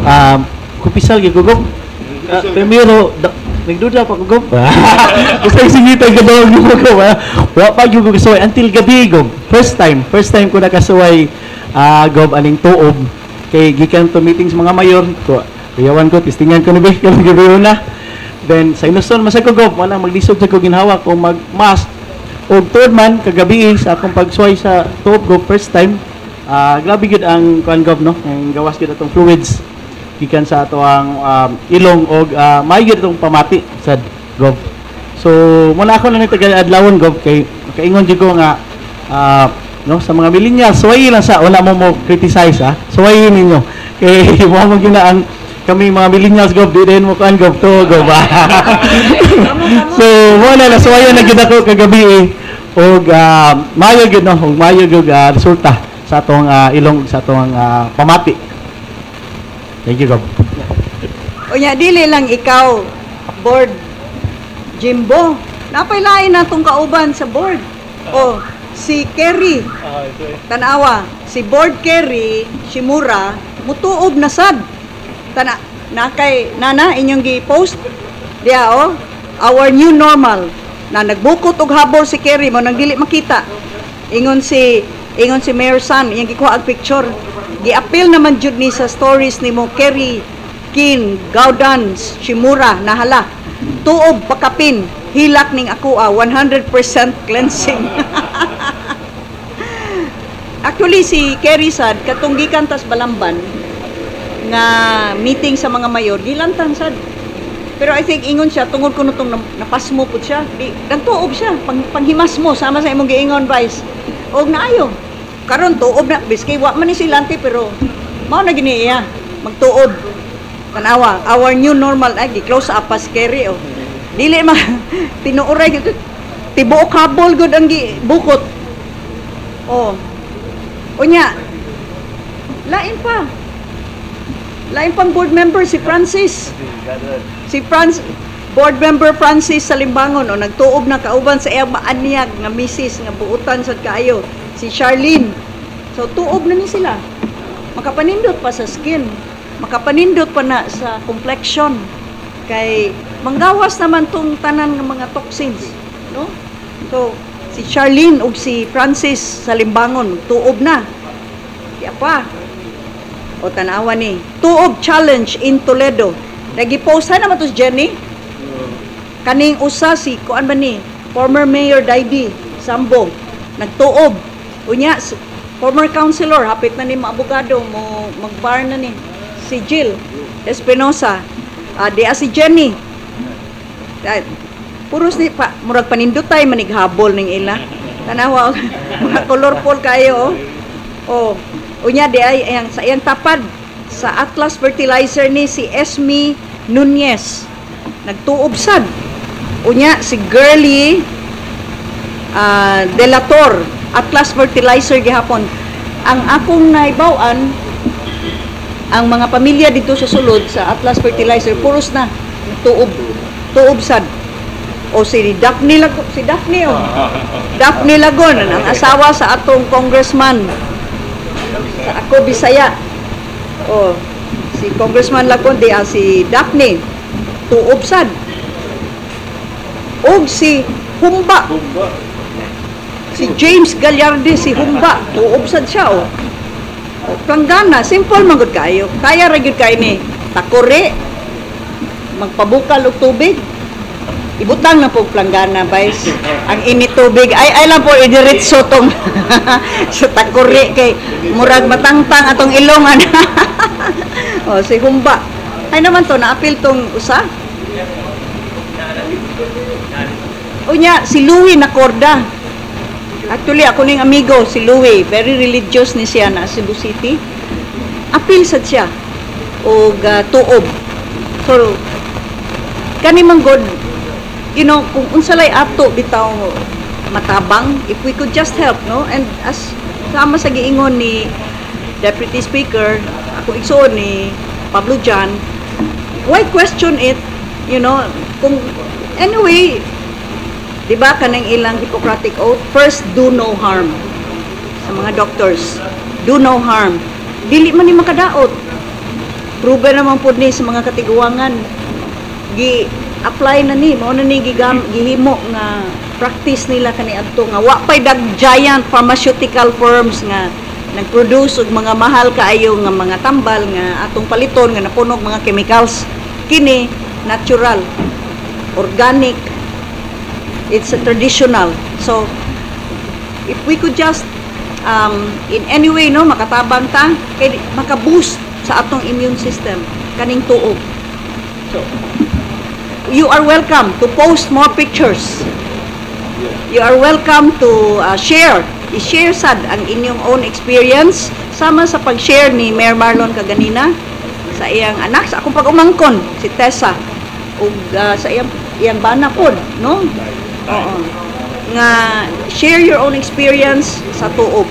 Speaker 3: Kupisal gyud ko, go. Primero, nagduda pa ko, go. Basta singitan ka daw mo ko, ah. Wa pa gyud ko kasuway until gabi, go. First time ko nakasuway, gob, aning tuob. Kay gikan to meetings mga mayor ko. Kuyawan ko, testingan ko ni ba karong gabi una. Then sa inuson masag ko, gob, wala maglisod sa ko ginhawa kung mag-mask. Og tuod man kagabi sa akong pagsuway sa tuob, gob, first time. Grabe gyud ang kuan, gob, no, ang gawas gyud atong fluids gikan sa ato ang ilong og maayo gyud atong pamati sad, gob. So muna ako na ni tagal adlawon, gob, kay makaingon jud ko nga no, sa mga millennials, suwayi lang sa wala mo mo criticize, ah, suwayi ninyo kay mo mo gyud na ang kami mga millennials, gob, di din mo kuan, gob, to, gob, ah. So mo na nasuwayan na gyud ako kagabi eh. Og maayo gyud, no, og maayo gyud resulta sa atong ilong, sa atong pamati. Thank you, Gob.
Speaker 1: Unya dili lang ikaw, board Jimbo. Napay lain natong kauban sa board. Oh, si Kerry. Tanawa, si Board Kerry Shimura mutuob na sad. Tana Na kay nana inyong gi-post diya oh, "Our new normal," na nagbukot og habol si Kerry mo nang dili makita. Ingon si Mayor San, iyang gikuha ang picture. Gi-appeal naman jud ni sa stories nimo, Kerry Kin Gaudan Shimura, nahala. "Tuob pakapin, hilak ning ako ah, 100% cleansing." Actually, si Kerry sad katong gikan tas Balamban nga meeting sa mga mayor, gilantan sad. Pero I think ingon siya tungod kuno tong napasmo pud siya. Di nagtuob siya, panghimas mo sama sa imong giingon, Vice. Og naayo. Karon tuob na biski wa man ni silante, pero mao na gini iya magtuob. Tanawa, "Our new normal," ay gi-close up pa si Kerry oh. Dili ma tinuoray gyud, tibuok habol gud ang gibukot. Oh. Unya, lain pa. Lain pang board member si Francis. Si Franz, board member Francis sa Limbangon o nagtuob na kauban sa iyang maanyag nga misis nga buutan sad kaayo, si Charlene. So tuob na ni sila. Makapanindot pa sa skin. Makapanindot pa na sa complexion. Kay manggawas naman tong tanan ng mga toxins, no? So si Charlene ug si Francis sa Limbangon tuob na. Di pa. O tanawa ni. "Tuob challenge in Toledo." Nagi-post na naman to si Jenny. Kaning usa si kuan ba ni? Former Mayor Daidi Sambo nagtuob. Unya former councilor, hapit na ni maabogado mo, magbar na ni si Jill Espinosa. Ah, di si Jenny. Ah, puros ni pa murag panindutay manighabol ning ila. Tanawa mga colorful kayo oh. Oh, unya di ay ang sa iyang tapad sa Atlas Fertilizer ni si Esme Nunez. Nagtuob sad. Unya si Girly Delator, Atlas Fertilizer gihapon. Ang akong naibaw-an, ang mga pamilya dito sa sulod sa Atlas Fertilizer puros na tuob, tuob sad. O si Daphne Lagon, si Daphne oh. Daphne Lagon, ang asawa sa atong congressman sa Ako Bisaya. Oh, si Congressman Lagon di ah, si Daphne tuob sad. Og si Humba. Si James Gallarde, si Humba, tuob sad siya oh. O, planggana, simple man gud kayo. Kaya ra gyud kayo ni takuri, magpabukal og tubig. Ibutang na po planggana, Vice. Ang init tubig ay ay lang po idiretso tong sa takuri kay murag matangtang atong ilong ana. Oh, si Humba. Ay naman to naapil tong usa. Unya si Louie Nacorda. Actually ako ning amigo si Louie, very religious ni siya na Cebu City. Apil sad siya og tuob. So kani man god, kung unsa lay ato bitaw matabang, if we could just help, no? And as sama sa giingon ni Deputy Speaker, ako igsuon ni Pablo Jan, why question it, kung anyway, di ba kanang ilang Hippocratic Oath, first do no harm sa mga doctors, do no harm. Dili man ni makadaot. Proven naman pud ni sa mga katiguangan, gi apply na ni mao na ni gihimo nga practice nila kaniadto nga wa pay dag giant pharmaceutical firms nga nagproduce og mga mahal kaayo nga mga tambal nga atong paliton nga napunog mga chemicals. Kini natural, organic, it's a traditional. So if we could just in any way, no, makatabang ta kay maka-boost sa atong immune system kaning tuob. So you are welcome to post more pictures. You are welcome to share. I-share sad ang inyong own experience sama sa pag-share ni Mayor Marlon kaganina sa iyang anak, sa akong pag-umangkon si Tessa ug sa iyang bana pod, no? Oo. Nga share your own experience sa tuob.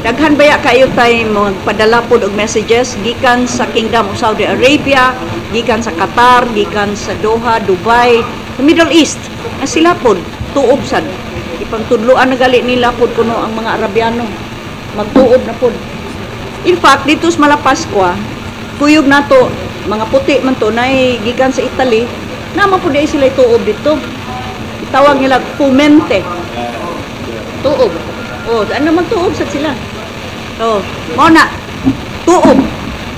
Speaker 1: Daghan baya kayo tay magpadala pod og messages gikan sa Kingdom of Saudi Arabia, gikan sa Qatar, gikan sa Doha, Dubai, sa Middle East. Nga sila pod tuob sad. Ipangtudloan na gali nila pod kuno ang mga Arabiano. Magtuob na pod. In fact, dito sa Malapascua, kuyog nato Mga puti man to nay gikan sa Italy, naman pud diay sila tuob dito. Itawag nila fumente. Tuob. Oh, ano man tuob sad sila. Oh, mao na tuob.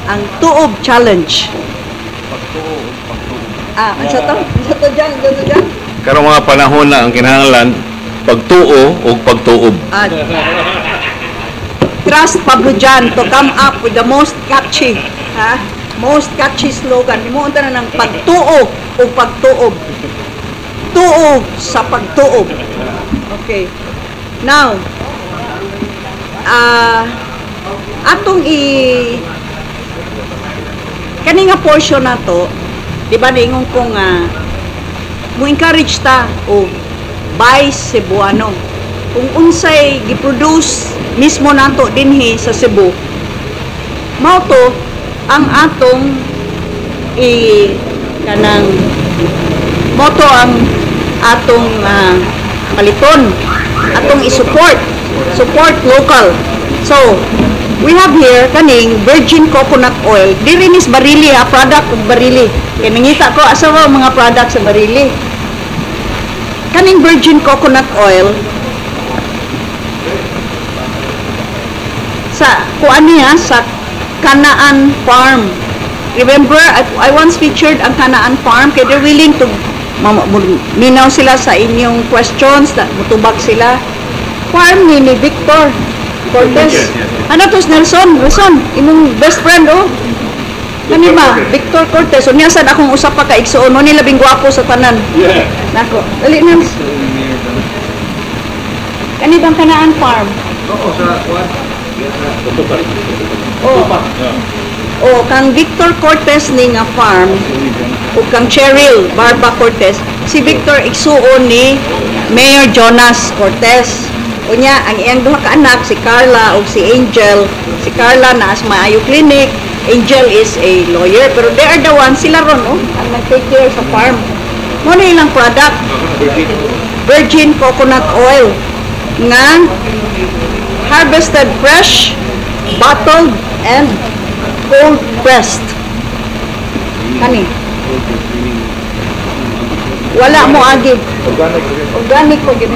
Speaker 1: Ang tuob challenge. Ah, unsa to? Unsa to dyan? Unsa to dyan?
Speaker 2: Karong mga panahon na ang kinahanglan pagtuo o pagtuob.
Speaker 1: Ah, trust Pablo Jan to come up with the most catchy, ha? Most catchy slogan. Himuon ta na ng pagtuo o pagtuob. Tuo sa pagtuob. Okay. Now, atong i kani nga portion na to, di ba niingon ko nga mo encourage ta o buy Cebuano. Kung unsay gi-produce mismo nato dinhi sa Cebu, mao to ang atong i kanang mao to ang atong paliton, atong i-support, support local. So, we have here kaning virgin coconut oil. Diri ni sa Barili ha, product of Barili. Kay nangita ko asa ba ang mga product sa Barili. Kaning virgin coconut oil sa kuan niya sa Kanaan Farm. Remember, I once featured ang Kanaan Farm kay they're willing to minaw sila sa inyong questions, na, mutubag sila. Farm ni Victor Cortez.
Speaker 2: Yes.
Speaker 1: Ano to, Nelson? Nelson, imong best friend, oh. Kani ba? Victor Cortez. Unya sad akong usa pa ka igsuon mo ni labing gwapo sa tanan.
Speaker 2: Yeah.
Speaker 1: Nako. Dali, Nels. Kani bang Kanaan Farm?
Speaker 4: Oo, sa kuan.
Speaker 1: Oh. Oh, kang Victor Cortez ni nga farm ug kang Cheryl Barba Cortez, si Victor igsuon ni Mayor Jonas Cortez. Unya ang iyang duha ka anak si Carla ug si Angel. Si Carla naa sa Maayo Clinic, Angel is a lawyer, pero they are the ones sila ron oh, ang nag-take care sa farm. Mo na ilang product, virgin coconut oil nga harvested fresh, bottled, and cold pressed. Kani. Wala mo agi.
Speaker 4: Organic.
Speaker 1: Organic ko gini.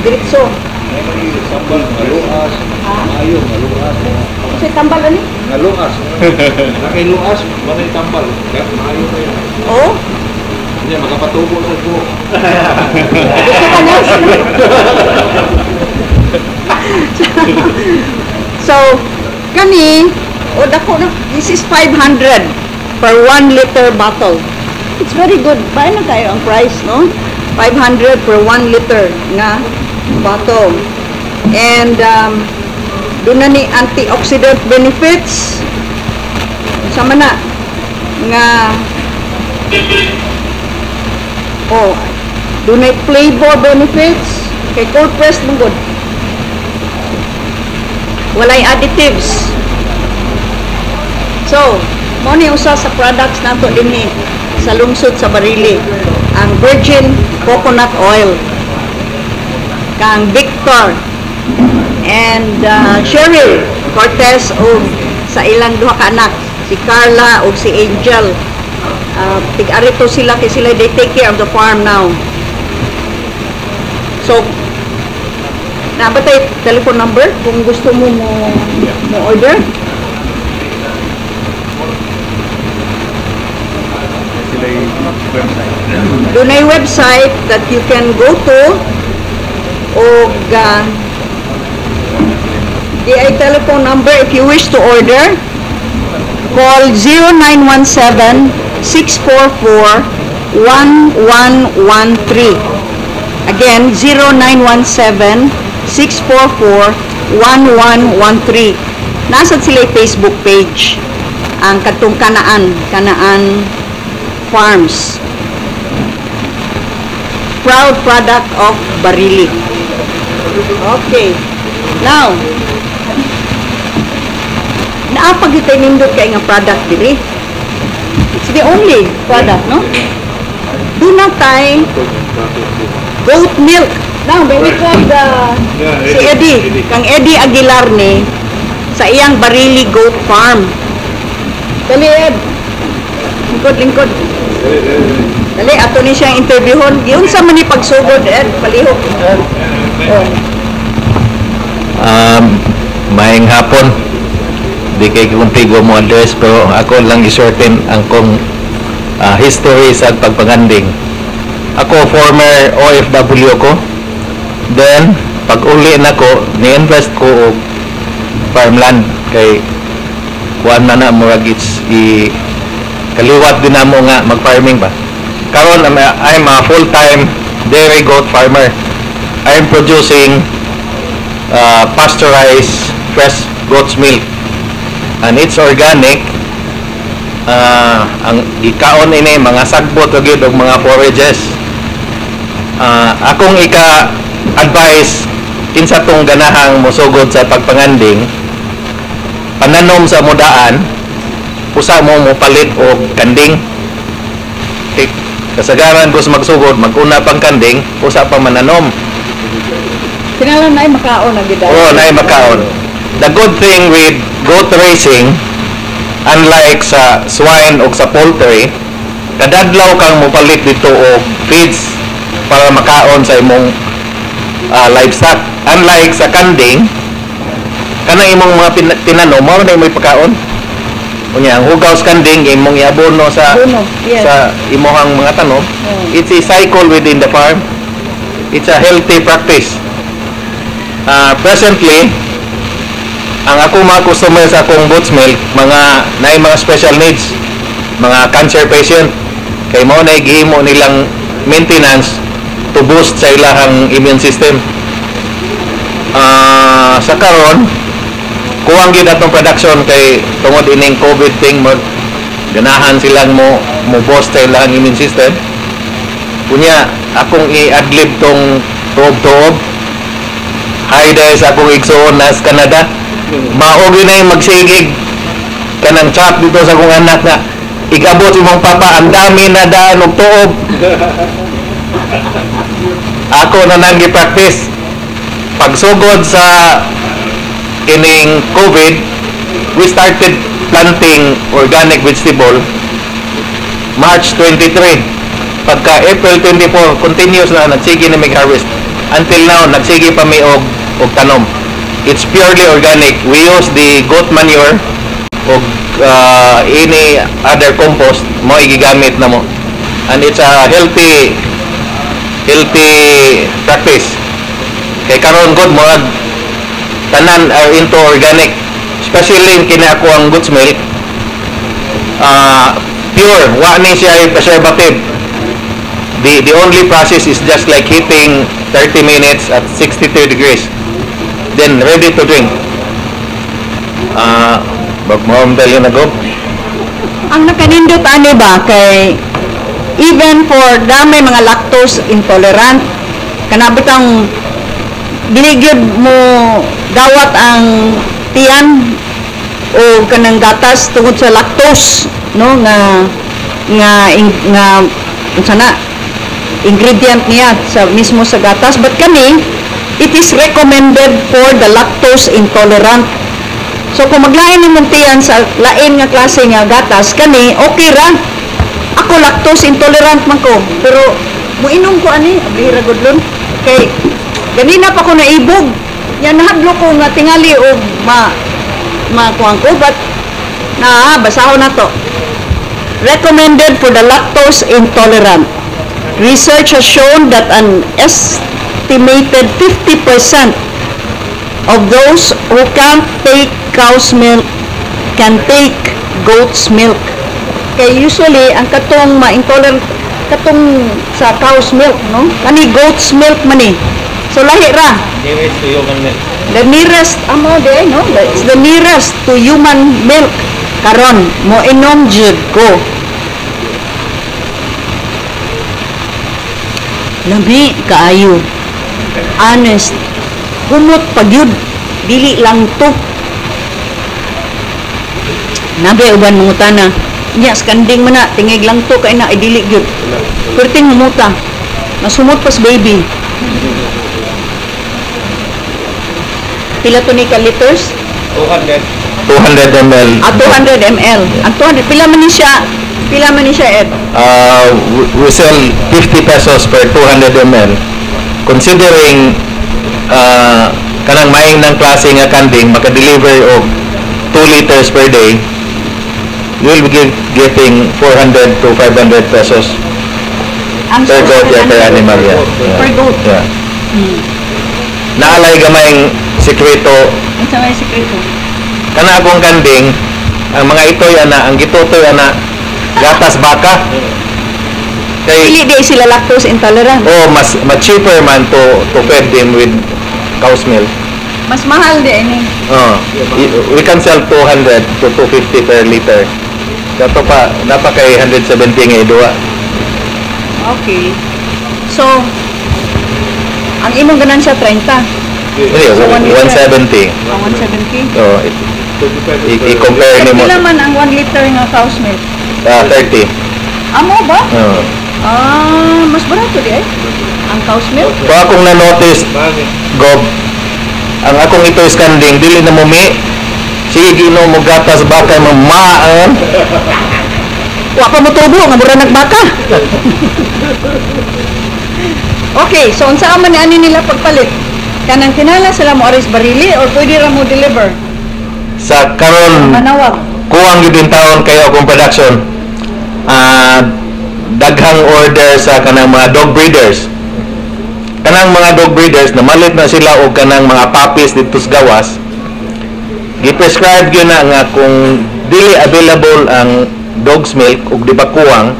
Speaker 1: Diretso.
Speaker 4: Sambal, ngaluas, maayo, ngaluas.
Speaker 1: Kasi tambal ani?
Speaker 4: Ngaluas. Nakailuas, manay tambal. Maayo kayo.
Speaker 1: Oh,
Speaker 4: Hindi, makapatubo sa buhok.
Speaker 1: gusto ka na. So, kani, o dako na, this is 500 per 1 liter bottle. It's very good. Bahay na kayo ang price, no? 500 per 1 liter nga bottle. And, doon na ni antioxidant benefits. Sama na, nga, oh, doon na flavor benefits. Kay cold pressed mong good. Walay additives. So, mo ni usa sa products nato dinhi sa lungsod sa Barili, ang virgin coconut oil kang Victor and Cheryl Cortez og sa ilang duha ka anak, si Carla ug si Angel. Tig-arito sila kay sila they take care of the farm now. So, naa ba tay telephone number kung gusto mo mo order?
Speaker 2: Sila yung website.
Speaker 1: Dunay website that you can go to og di ay telephone number if you wish to order. Call 0917-644-1113. Again, 0917-644-1113. Nasa sila yung Facebook page ang katong Kanaan, Kanaan Farms. Proud product of Barili. Okay. Now, naapagitay nindot kay nga product diri. It's the only product, no? Do not tay goat milk. Now, may we call the si
Speaker 2: Eddie.
Speaker 1: Eddie, kang Eddie Aguilar ni sa iyang Barili Goat Farm. Dali, Ed. Lingkod, lingkod. Dali, ato ni siyang interviewon. Giunsa man ni pagsugod, Ed? Palihog. Oh.
Speaker 6: Maayong hapon. Di kay kuntigo mo address, pero ako lang i-shorten ang kong history sa pagpanganding. Ako, former OFW ko. Then pag uli na ko, ni-invest ko og farmland kay kuan na na, murag it's i kaliwat din namo nga mag-farming ba. Karon I'm a full-time dairy goat farmer. I'm producing pasteurized fresh goat's milk and it's organic. Ang gikaon ini mga sagbot ra gyud og mga forages. Akong ika advice kinsa tong ganahang mosugod sa pagpanganding, pananom sa mudaan, usa mo mopalit og kanding. Kay kasagaran ko sa magsugod, maguna pang kanding, usa pa mananom.
Speaker 1: Kinahanglan naay makaon ang gid.
Speaker 6: Oo, naay makaon. The good thing with goat raising, unlike sa swine o sa poultry, kadadlaw kang mopalit dito og feeds para makaon sa imong livestock. Unlike sa kanding, kanang imong mga tinanom, mao na imong ipakaon. Unya, ang hugaw sa kanding, imong iabono sa
Speaker 1: Abono, yes.
Speaker 6: sa imong mga tanom. It's a cycle within the farm. It's a healthy practice. Presently, ang ako mga customer sa akong goat's milk, mga naay mga special needs, mga cancer patient, kay mao na gihimo nilang maintenance to boost sa ilahang immune system. Sa karon, kuwang gid atong production kay tungod ining COVID thing, mag ganahan silang mo mo boost sa ilahang immune system. Unya, akong i-adlib tong tuob-tuob. Hi dahil sa akong igsuon nas Canada. Mao gyud na yung magsigig kanang chat dito sa akong anak na igabot imong papa, ang dami na daan og tuob. Ako na nang gi-practice. Pagsugod sa ining COVID, we started planting organic vegetable March 23. Pagka April 24, continuous na nagsige na mig harvest. Until now, nagsige pa mi og tanom. It's purely organic. We use the goat manure og any other compost mo igigamit na mo. And it's a healthy healthy practice. Kay karon gud, murag tanan are into organic. Especially kini ako ang goat's milk. Pure, wa ni siya preservative. The only process is just like heating 30 minutes at 63 degrees. Then ready to drink. Bag mo dali na go.
Speaker 1: Ang nakanindot ani ba kay even for dami mga lactose intolerant, kana bitang dili gyud mo dawat ang tiyan o kanang gatas tungod sa lactose, no, nga nga ing, nga unsa na ingredient niya sa mismo sa gatas, but kani, it is recommended for the lactose intolerant. So kung maglain nimong tiyan sa lain nga klase nga gatas, kani okay ra. Ako, lactose intolerant man ko, pero muinom ko ani, ablihi ra gud lon. Kay ganina pa ko naibog. Yan, nahadlo ko nga tingali og ma makuan ko, but na basahon na to. Recommended for the lactose intolerant. Research has shown that an estimated 50% of those who can't take cow's milk can take goat's milk. Kay usually, ang katong ma-intolerant, katong sa cow's milk, no? Kani goat's milk man eh. So lahi ra.
Speaker 2: Nearest to human milk.
Speaker 1: The nearest, amo de, no? It's the nearest to human milk. Karon, mo inom jud ko. Lami kaayo. Honest. Humot pag yun. Dili lang to. Nabe uban mangutana. Nya skanding man na, tingig lang to kay na ay dili gyud. Perting humuta. Mas humot pas baby. Pila to ni ka liters?
Speaker 2: 200.
Speaker 6: 200 ml.
Speaker 1: Ah, 200 ml. Ang 200, pila man ni siya? Pila man ni siya, Ed?
Speaker 6: We sell 50 pesos per 200 ml. Considering kanang maing ng klase nga kanding maka-deliver og 2 liters per day, you will be getting 400 to 500 pesos
Speaker 1: Ang
Speaker 6: per goat, yeah, per animal, yeah.
Speaker 1: Per goat.
Speaker 6: Yeah. Naa lay gamayng sikreto.
Speaker 1: Unsa may sikreto?
Speaker 6: Kana akong kanding, ang mga itoy ana, ang gitutoy ana, gatas baka. Kay
Speaker 1: Dili di sila lactose intolerant.
Speaker 6: Oh, mas cheaper man to feed them with cow's milk.
Speaker 1: Mas mahal di ini.
Speaker 6: Oh, we can sell 200 to 250 per liter. Kato pa, napa kay 170 nga iduwa.
Speaker 1: Okay. So, ang imong ganansya 30.
Speaker 6: Hindi,
Speaker 1: So, 1 liter.
Speaker 6: 170.
Speaker 1: Ang 170.
Speaker 6: So, i-compare nimo.
Speaker 1: Pila man ang 1 liter nga cow's milk?
Speaker 6: 30.
Speaker 1: Amo ba?
Speaker 6: Oh.
Speaker 1: Ah, mas barato di ay. Ang cow's milk?
Speaker 6: So akong na-notice, Gob, ang akong ito is kanding, dili na mumi. Sige, ginom mo gatas baka mo maan.
Speaker 1: Wa pa mo tubo nga mura nagbaka. Okay, so unsa man ni ani nila pagpalit? Kanang kinala sila mo aris Barili or pwede ra mo deliver?
Speaker 6: Sa karon
Speaker 1: Manawag.
Speaker 6: Kuwang gyud in taon kayo akong production. Ah, daghang order sa kanang mga dog breeders. Kanang mga dog breeders namalit na sila og kanang mga puppies dito sa gawas. Gi-prescribe gyud na nga kung dili available ang dog's milk ug di ba kuwang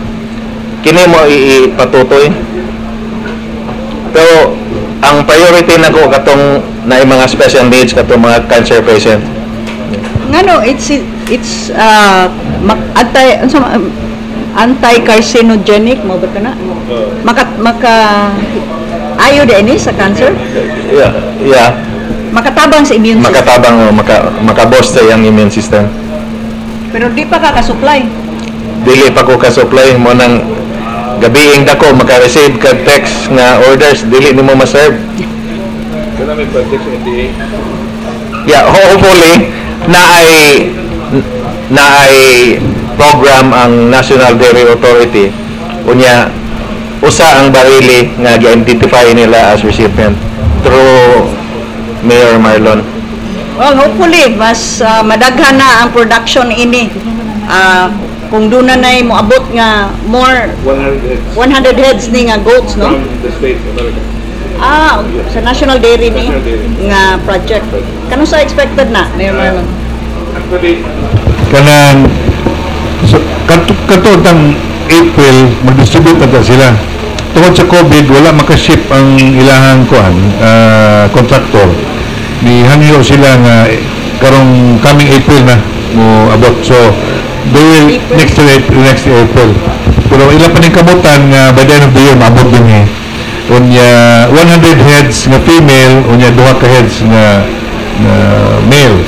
Speaker 6: kini mo ipatutoy. Pero ang priority nako katong na mga special needs, katong mga cancer patient.
Speaker 1: Ngano it's anti unsa anti-carcinogenic mo ba kana? Maka ayo di ini sa cancer?
Speaker 6: Yeah.
Speaker 1: Makatabang sa immune system.
Speaker 6: Makatabang o maka-boost sa iyang immune system.
Speaker 1: Pero di pa ka ka-supply.
Speaker 6: Dili pa ko ka-supply mo nang gabiing dako maka-receive kag text nga orders dili nimo ma-serve.
Speaker 2: Kana may project sa NDA.
Speaker 6: Yeah, hopefully na ay program ang National Dairy Authority. Unya usa ang Barili nga gi-identify nila as recipient through Mayor Marlon.
Speaker 1: Well, hopefully mas madaghan na ang production ini. Kung doon na na'y moabot nga more
Speaker 2: 100 heads
Speaker 1: 100 heads ni nga goats, no?
Speaker 2: from the States, America.
Speaker 1: Ah, sa National Dairy ni
Speaker 2: National Dairy.
Speaker 1: nga project. Kano sa expected na, Mayor Marlon?
Speaker 2: Actually,
Speaker 4: Kanang so, kato tang April mag-distribute na ta sila. Tungod sa COVID, wala makaship ang ilahang kuan contractor. Ni hangyo sila nga karong coming April na mo abot. So they will
Speaker 1: April?
Speaker 4: Next year, April, next year April. Pero ila pa ning kamutan nga by the end of the year maabot din eh. Unya 100 heads nga female, unya duha ka heads nga male.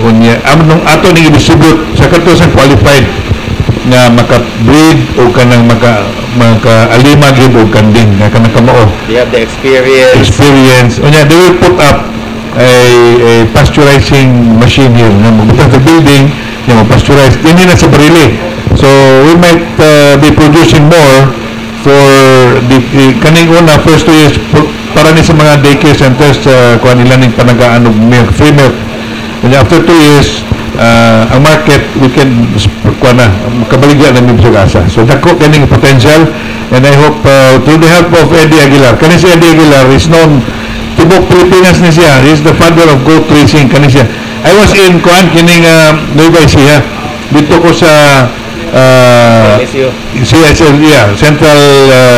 Speaker 4: Unya amo nung ato ning i-distribute sa kato sa qualified nga maka-breed o kanang maka alima gyud og kanding nga kanang kamao.
Speaker 6: They have the experience.
Speaker 4: Experience. Unya they will put up a pasteurizing machine here nga magbutang sa building nga mo-pasteurize dinhi na sa Barili. So we might be producing more for the kaning una first 2 years para ni sa mga daycare centers sa kuan nila ning panagaan og milk, free milk. Unya after 2 years, ang market we can kuan na kabaligya na mi sa asa. So dako kaning potential and I hope through the help of Eddie Aguilar. Kani si Eddie Aguilar is known tibok Pilipinas ni siya. He is the father of goat racing kani siya. I was in kuan kining Nueva Ecija. Dito ko sa
Speaker 6: LSU.
Speaker 4: CSL, yeah, Central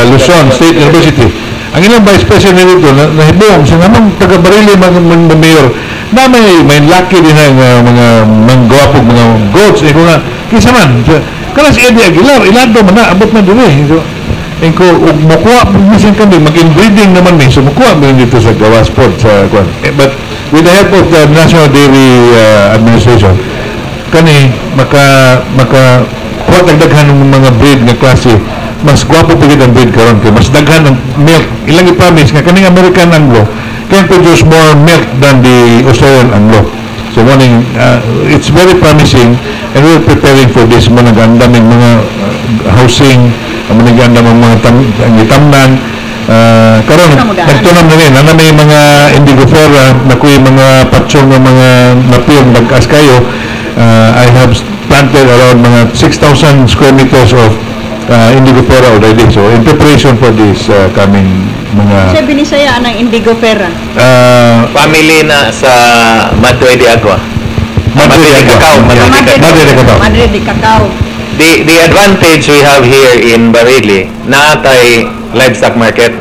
Speaker 4: Luzon State University. Ang ilang vice president dito, na, nahibong, siya namang taga Barili mga mayor, na may laki din na nga mga manggwapog mga goats. Eh, ko nga, kinsa man, kana si Eddie Aguilar, ilado man na, abot man din eh. So, eh ko, ug mukuha, bisan kami, mag-inbreeding naman mi, so mukuha mi dito sa Gawas Port, sa kuan. Eh, but with the help of the National Dairy Administration, kani maka kuha daghan ng mga breed nga klase, mas gwapo pa gid ang breed karon kay mas daghan ang milk. Ilang i-promise nga kaning American Anglo can produce more milk than the Australian Anglo. So morning, it's very promising and we're preparing for this. Mga nag-andaming mga housing, mga nag-andam ang mga ang gitamnan. Karon nagtunam na rin, na may mga indigofera, na kuy mga patsyong nga mga napiyong nag-as kayo. I have planted around mga 6,000 square meters of indigofera already. So in preparation for this coming mga
Speaker 1: Siya binisaya ang indigofera.
Speaker 6: Family na sa Madre de Agua.
Speaker 4: Madre de Agua.
Speaker 6: Cacao, Madre de Cacao.
Speaker 4: Madre de Cacao.
Speaker 1: Madre de Cacao.
Speaker 6: The advantage we have here in Barili, naa tay livestock market.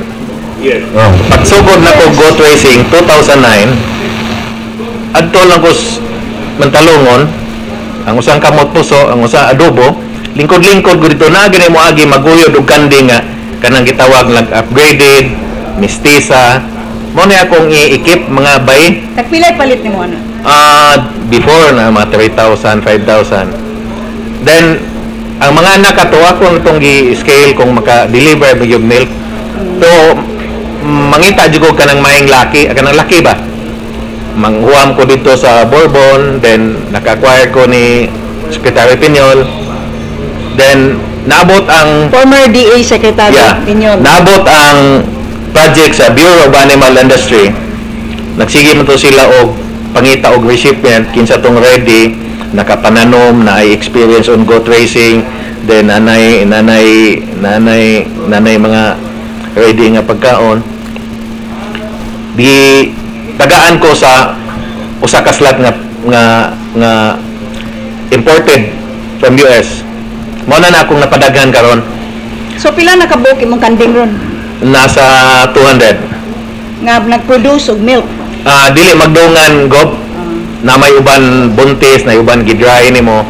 Speaker 4: Oh.
Speaker 6: Pagsugod na ko goat raising 2009, adto lang ko mantalungon, ang usang kamot puso, ang usa adobo, lingkod-lingkod ko dito na gani mo agi maguyod og kanding nga kanang gitawag nag upgraded, mestiza. Mo na akong i-equip mga bay.
Speaker 1: Tagpilay palit nimo ana?
Speaker 6: Ah, before na mga 3,000, 5,000. Then ang mga anak ato ako itong gi-scale kung maka-deliver mo yung milk. So mangita jud ko kanang maing laki, kanang laki ba? Manghuam ko dito sa Bourbon, then naka-acquire ko ni Secretary Piñol. Then naabot ang
Speaker 1: Former DA Secretary Piñol.
Speaker 6: Naabot ang project sa Bureau of Animal Industry. Nagsige man to sila og pangita og recipient kinsa tong ready nakapananom na ay experience on goat raising, then nanay nanay nanay nanay mga ready nga pagkaon. Di tagaan ko sa usa ka slot nga imported from US. Mao na na akong napadaghan karon.
Speaker 1: So pila nakabuok imong kanding ron
Speaker 6: Nasa 200.
Speaker 1: nga nag-produce og milk?
Speaker 6: Ah, dili magdungan, Gob, na may uban buntis, na uban gidry nimo.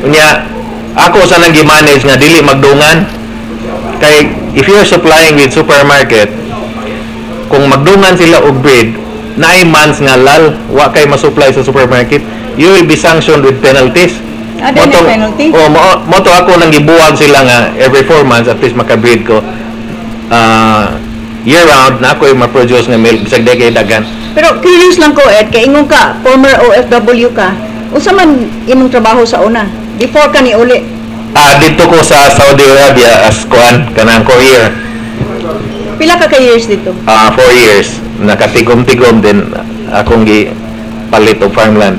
Speaker 6: Unya ako sa nang gi-manage nga dili magdungan kay if you're supplying with supermarket, kung magdungan sila og breed, 9 months nga lal wa kay masupply sa supermarket, you will be sanctioned with penalties.
Speaker 1: Ah, then may penalty?
Speaker 6: Oh, mo to ako nang gibuwag sila nga every 4 months at least maka-breed ko. Ah, year round na ako yung ma-produce nga milk bisag di kay daghan.
Speaker 1: Pero curious lang ko, Ed, kay ingon ka, former OFW ka. Unsa man imong trabaho sa una before ka ni uli?
Speaker 6: Ah, dito ko sa Saudi Arabia as kuan, kanang courier.
Speaker 1: Pila ka ka years dito?
Speaker 6: Ah, 4 years. Nakatigom-tigom din akong gi palit og farmland.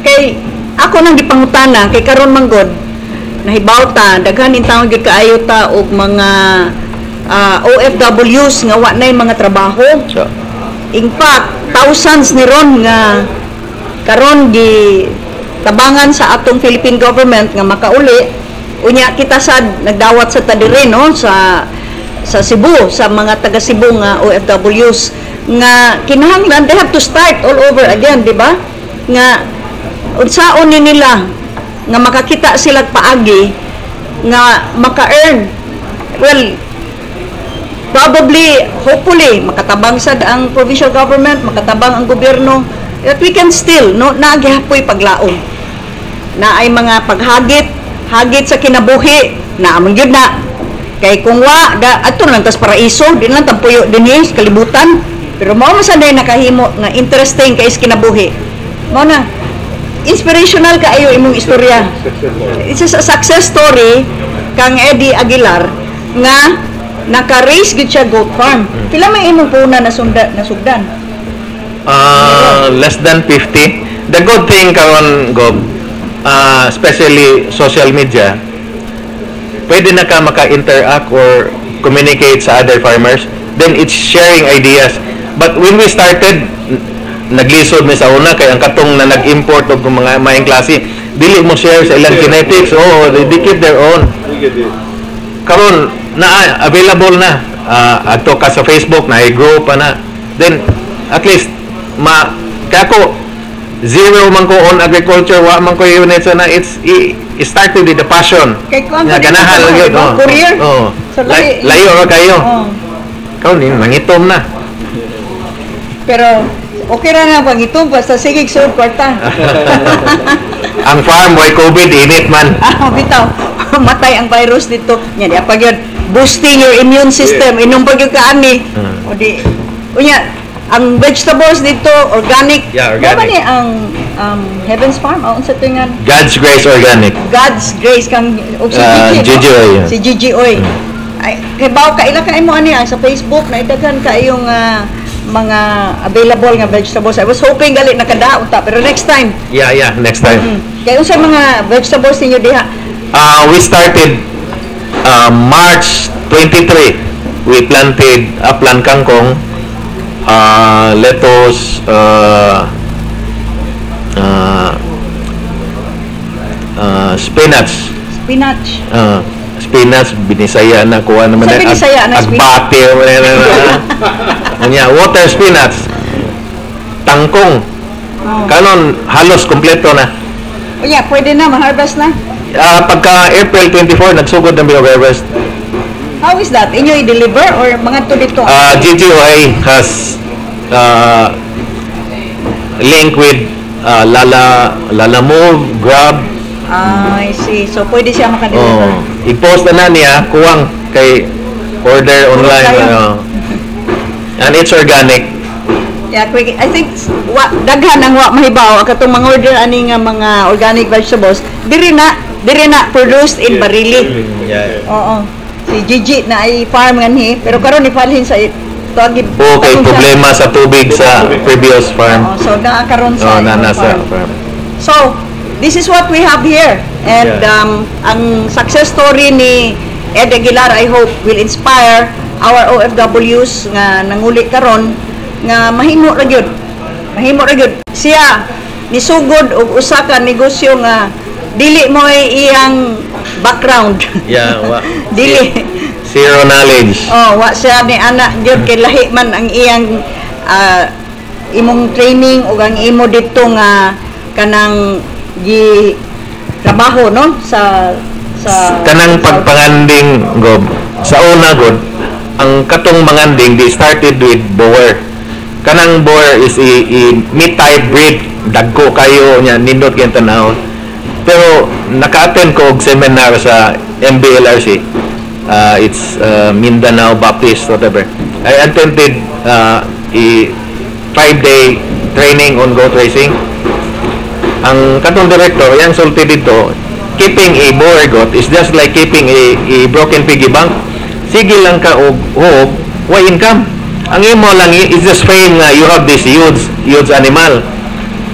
Speaker 1: Kay ako nang gipangutana kay karon man gud nahibaw ta daghan in taon gyud kaayo ta og mga OFWs nga wa nay mga trabaho.
Speaker 6: So,
Speaker 1: In fact, thousands ni ron nga karon gi tabangan sa atong Philippine government nga makauli. Unya kita sad nagdawat sa ta diri, no, sa Cebu, sa mga taga Cebu nga OFWs nga kinahanglan they have to start all over again, di ba? Nga unsaon ni nila nga makakita sila paagi nga maka-earn. Well, probably, hopefully, makatabang sad ang provincial government, makatabang ang gobyerno, that we can still, no, nagihapoy paglaom. Na ay mga paghagit, hagit sa kinabuhi, na among gyud na. Kay kung wa, da, ato lang tas paraiso, di lang tampuyo dinhi sa kalibutan. Pero mao man sad nakahimo nga interesting kay sa kinabuhi. Mao na, inspirational kaayo imong istorya. It's a success story kang Eddie Aguilar nga naka-raise gid siya goat farm. Pila may imong puna na sunda nasugdan?
Speaker 6: Less than 50. The good thing karon, Gob, especially social media, pwede na ka maka-interact or communicate sa other farmers. Then it's sharing ideas. But when we started, naglisod mi sa una kay ang katong na nag-import og mga maayong klase, dili mo share sa ilang genetics. Oh, they keep their own. Karon na available na, adto ka sa Facebook na grow pa na, then at least ma kaya ko zero man ko on agriculture, wa man ko unit sa na it started with the passion.
Speaker 1: Kay kuan
Speaker 6: nga
Speaker 1: ko
Speaker 6: ganahan
Speaker 1: dito,
Speaker 6: lang yun,
Speaker 1: di ba?
Speaker 6: Oh.
Speaker 1: Courier.
Speaker 6: Oh.
Speaker 1: So,
Speaker 6: Layo ra kayo. Karon ni mangitom na.
Speaker 1: Pero okay ra na pangitom basta sige suod kwarta.
Speaker 6: Ang farm way COVID, init man.
Speaker 1: Ah, bitaw. Matay ang virus dito. Nya di pa gyud boosting your immune system. Inom pa gyud ka ani. O di unya Ang vegetables dito organic.
Speaker 6: Yeah, organic.
Speaker 1: Mao ba ni ang Heaven's Farm? O unsa to nga?
Speaker 6: God's Grace Organic.
Speaker 1: God's Grace kang og si
Speaker 6: Ah,
Speaker 1: Gigi, no?
Speaker 6: Gigi Oy, yeah.
Speaker 1: Si Gigi Oy. Ay, kay baw kaila kay mo ani sa Facebook na daghan kayong mga available nga vegetables. I was hoping gali nakadaot ta, pero next time.
Speaker 6: Yeah, next time.
Speaker 1: Kay unsa mga vegetables ninyo diha?
Speaker 6: We started March 23. We planted upland kangkong, lettuce, spinach.
Speaker 1: Spinach.
Speaker 6: Spinach, binisaya na, kuha naman
Speaker 1: Sa Binisaya na spinach?
Speaker 6: Agbate, wala na na. Anya, water spinach. Tangkong.
Speaker 1: Oh.
Speaker 6: Karon halos kompleto na.
Speaker 1: Oh, yeah, pwede na ma-harvest na.
Speaker 6: Pagka April 24, nagsugod na harvest.
Speaker 1: How is that? Inyo i-deliver or mga to dito?
Speaker 6: GGOA has link with Lalamove, Grab.
Speaker 1: Ah, I see. So pwede siya maka-deliver.
Speaker 6: Oh, i-post na na niya kuwang kay order online.
Speaker 1: Tayo.
Speaker 6: And it's organic.
Speaker 1: Yeah, quick. I think wa daghan ang wa mahibaw katong mga order ani nga mga organic vegetables diri na produced in Barili. Oo. Si Gigi na ay farm nganhi pero karon ipalhin sa tuagi.
Speaker 6: Okay, problema sa tubig sa previous farm.
Speaker 1: Oo, so naa karon sa
Speaker 6: Oh, na
Speaker 1: imong
Speaker 6: nasa
Speaker 1: farm.
Speaker 6: farm.
Speaker 1: So, this is what we have here. And ang success story ni Ed Aguilar, I hope, will inspire our OFWs nga nanguli karon nga mahimo ra gyud. Mahimo ra gyud. Siya nisugod og usa ka negosyo nga dili mo iyang background.
Speaker 6: Yeah, wa.
Speaker 1: Dili.
Speaker 6: Zero knowledge.
Speaker 1: Oh, wa siya ni ana gyud kay lahi man ang iyang imong training ug ang imo didto nga kanang gi trabaho, no, sa
Speaker 6: Kanang pagpanganding, gob, sa una god, ang katong manganding, they started with Boer. Kanang Boer is a meat type breed, dagko kayo niya, nindot kay tan-awon. Pero naka-attend ko og seminar sa MBLRC, it's Mindanao Baptist whatever. I attended a 5-day training on goat raising. Ang katong director, yang sulti dito, keeping a Boer goat is just like keeping a broken piggy bank. Sige lang ka og hope, why income? Ang imo lang is just fame nga you have this huge, huge animal.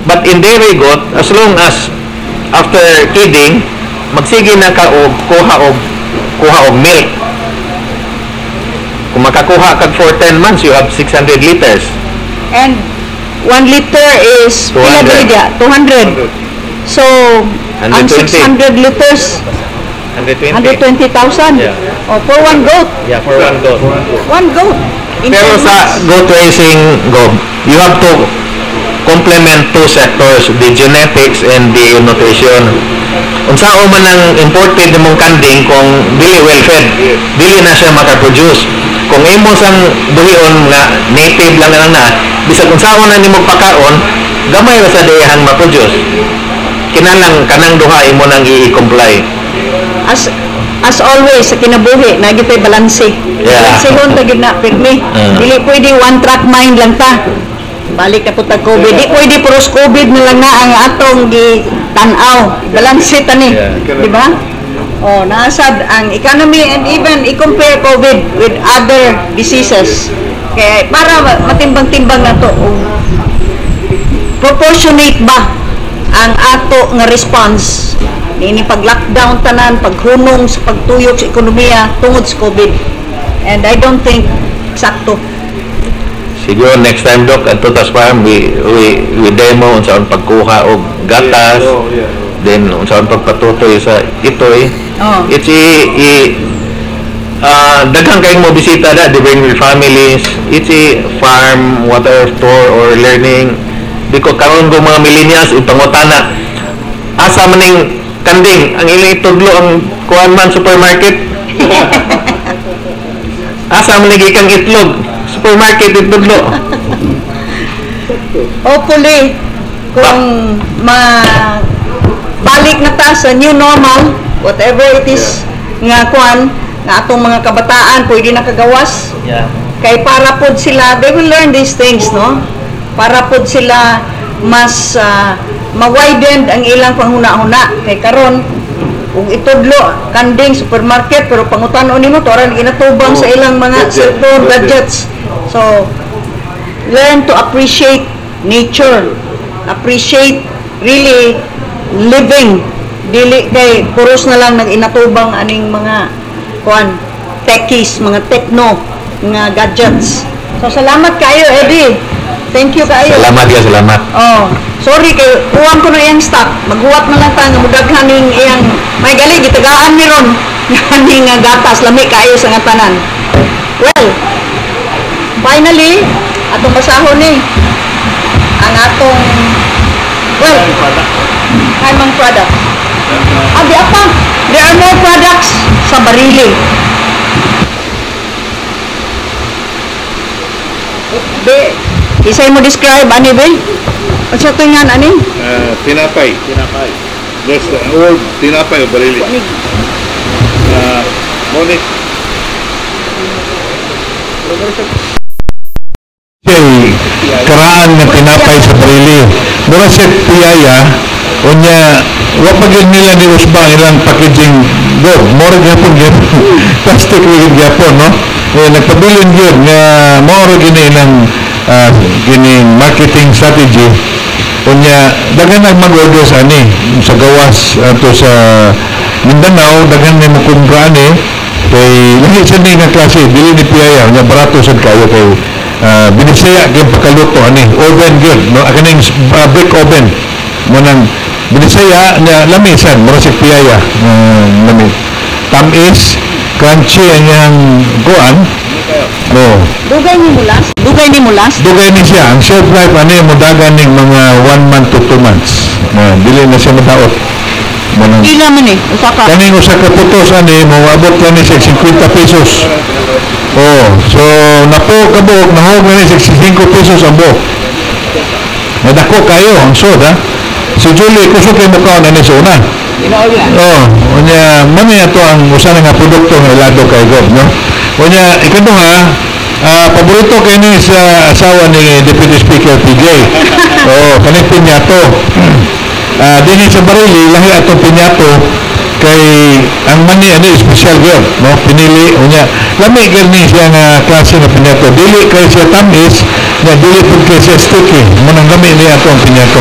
Speaker 6: But in dairy goat, as long as after kidding, magsige na ka og kuha og milk. Kung makakuha kag for 10 months, you have 600 liters.
Speaker 1: And 1 liter is pila
Speaker 6: 200.
Speaker 1: dili dia? 200. So ang
Speaker 6: 120.
Speaker 1: 600 liters,
Speaker 6: 120.
Speaker 1: 120,000.
Speaker 6: Yeah.
Speaker 1: Oh, for one goat.
Speaker 6: Yeah, for one goat.
Speaker 1: One goat. In
Speaker 6: Pero
Speaker 1: 10
Speaker 6: sa
Speaker 1: months.
Speaker 6: Goat raising, go, you have to complement two sectors, the genetics and the nutrition. Unsaon man ang imported nimong kanding kung dili well fed, dili na siya makaproduce. Kung imo sang buhion nga native lang lang na, bisag unsaon na nimo pakaon, gamay ra sa dihang ma-produce. Kinahanglan kanang duha imo nang i-comply.
Speaker 1: As always sa kinabuhi, naa gyud tay balanse. Balansehon ta gyud na pirmi. Dili pwede one track mind lang ta. Balik na po tag COVID. Di pwede puros COVID na lang na ang atong gi tan-aw. Balanse ta ni. Di ba? Oh, naasad ang economy and even i-compare COVID with other diseases. Kaya para matimbang-timbang na to og proportionate ba ang ato nga response niini pag lockdown tanan, paghunong sa pagtuyok sa ekonomiya tungod sa COVID. And I don't think sakto.
Speaker 6: Siguro next time, Doc, at Tutas Farm, we demo unsaon pagkuha og gatas, then unsaon pagpatutoy sa itoy. It's i daghan kayong mo bisita da, they bring your families. It's a farm, water tour or learning. Because karon ko mga millennials, ipangutana, asa man ning kanding, ang ilang itudlo ang kuan man, supermarket. Asa man ning ikang itlog, supermarket itudlo.
Speaker 1: Hopefully, kung ma balik na ta sa new normal, whatever it is nga kuan, nga atong mga kabataan pwede na kagawas. Kay para pod sila, they will learn these things, no? Para pod sila mas ma-widen ang ilang panghuna-huna. Kay karon ug itudlo kanding supermarket, pero pangutan-on nimo tuoran ginatubang sa ilang mga
Speaker 4: Gadget,
Speaker 1: cellphone,
Speaker 4: gadget.
Speaker 1: Gadgets. So learn to appreciate nature, appreciate really living, dili kay puros na lang nang inatubang aning mga kuan, techies, mga techno nga gadgets. So salamat kayo, Eddie. Thank you kayo.
Speaker 6: Salamat ka, salamat.
Speaker 1: Oh, sorry kay kuwang ko na iyang stock. Maghuwat na lang ta nga mudaghan ning iyang may gali gitagaan mi ron ganing nga gatas, lami kaayo sa nga tanan. Well, finally atong basahon ni ang atong, well, kaymang product. Ah, di apa. There are more products sa Barili. Be, isay mo describe ani, be? Unsa to nga ani?
Speaker 4: Tinapay.
Speaker 2: Tinapay.
Speaker 4: That's the old tinapay of Barili. Monique. Kay karaan nga tinapay sa Barili. Mura siya piyaya, unya wa pa gyud nila ni usba ang ilang packaging god. Mura gyapon gyud. Plastic gyud gyapon, no? Eh, nagpabilin gyud nga mao ra gyud ilang kining marketing strategy. Unya daghan nag mag-order sa ani sa gawas ato sa Mindanao, daghan ni mo kumpra ani kay lahi sa ni nga klase, dili ni piyaya, unya barato sad kayo kay binisaya gyud pagkaluto ani, oven gyud, no, kaning brick oven mo nang binisaya nya, lami sad, mura sig piyaya, lami, tamis, crunchy ang iyang kuan. Oh.
Speaker 1: Dugay ni mulas? Dugay ni mulas?
Speaker 4: Dugay ni siya. Ang shelf life ani modagan ning mga 1 month to 2 months. Dili na siya madaot. Manang
Speaker 1: Pila man eh, usa ka.
Speaker 4: Kaning usa ka putos ani moabot na ni siya 50 pesos. Oh, so napo ka buok, nahog na ni siya 65 pesos ang buok. Nadako kayo ang sod, ha. Si Julie kusog kay mukaon ani sa una. Oh, unya man niya to ang usa na nga produkto nga ilado kay God, no? Unya ikaduha, paborito kay ni sa asawa ni Deputy Speaker PJ. Oh, kaning pinyato. Dinhi sa Barili lahi atong pinyato kay ang mani ani espesyal gyud, no? Pinili unya lami gyud ni siya nga klase nga pinyato. Dili kay siya tamis, nya dili pud kay siya sticky. Mo nang lami ni atong pinyato.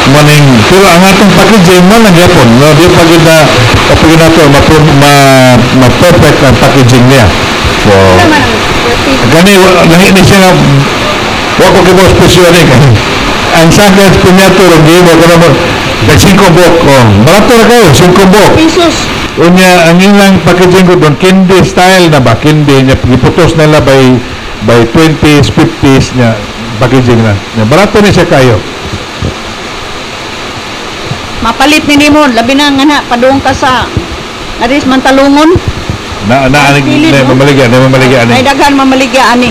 Speaker 4: Maning pero ang atong packaging man lang gyapon, no? Di pa gyud na pag nato ma perfect ang packaging niya. So, gani lahi ni siya nga wa ko kay boss presyo ni kay ang sakas pinyato ra gihimo ko naman kay 5 buok. Oh, barato ra kayo, 5 buok.
Speaker 1: Pesos.
Speaker 4: Unya ang ilang packaging ko doon candy style na ba, candy nya giputos nila by 20s, 50s nya packaging na. Nya barato ni siya kayo.
Speaker 1: Mapalit ni nimo, labi na nga na padung ka sa aris Mantalungon.
Speaker 4: Na na ani
Speaker 1: Pili,
Speaker 4: na
Speaker 1: no?
Speaker 4: mamaligya, na mamaligya ani.
Speaker 1: Ay daghan mamaligya ani.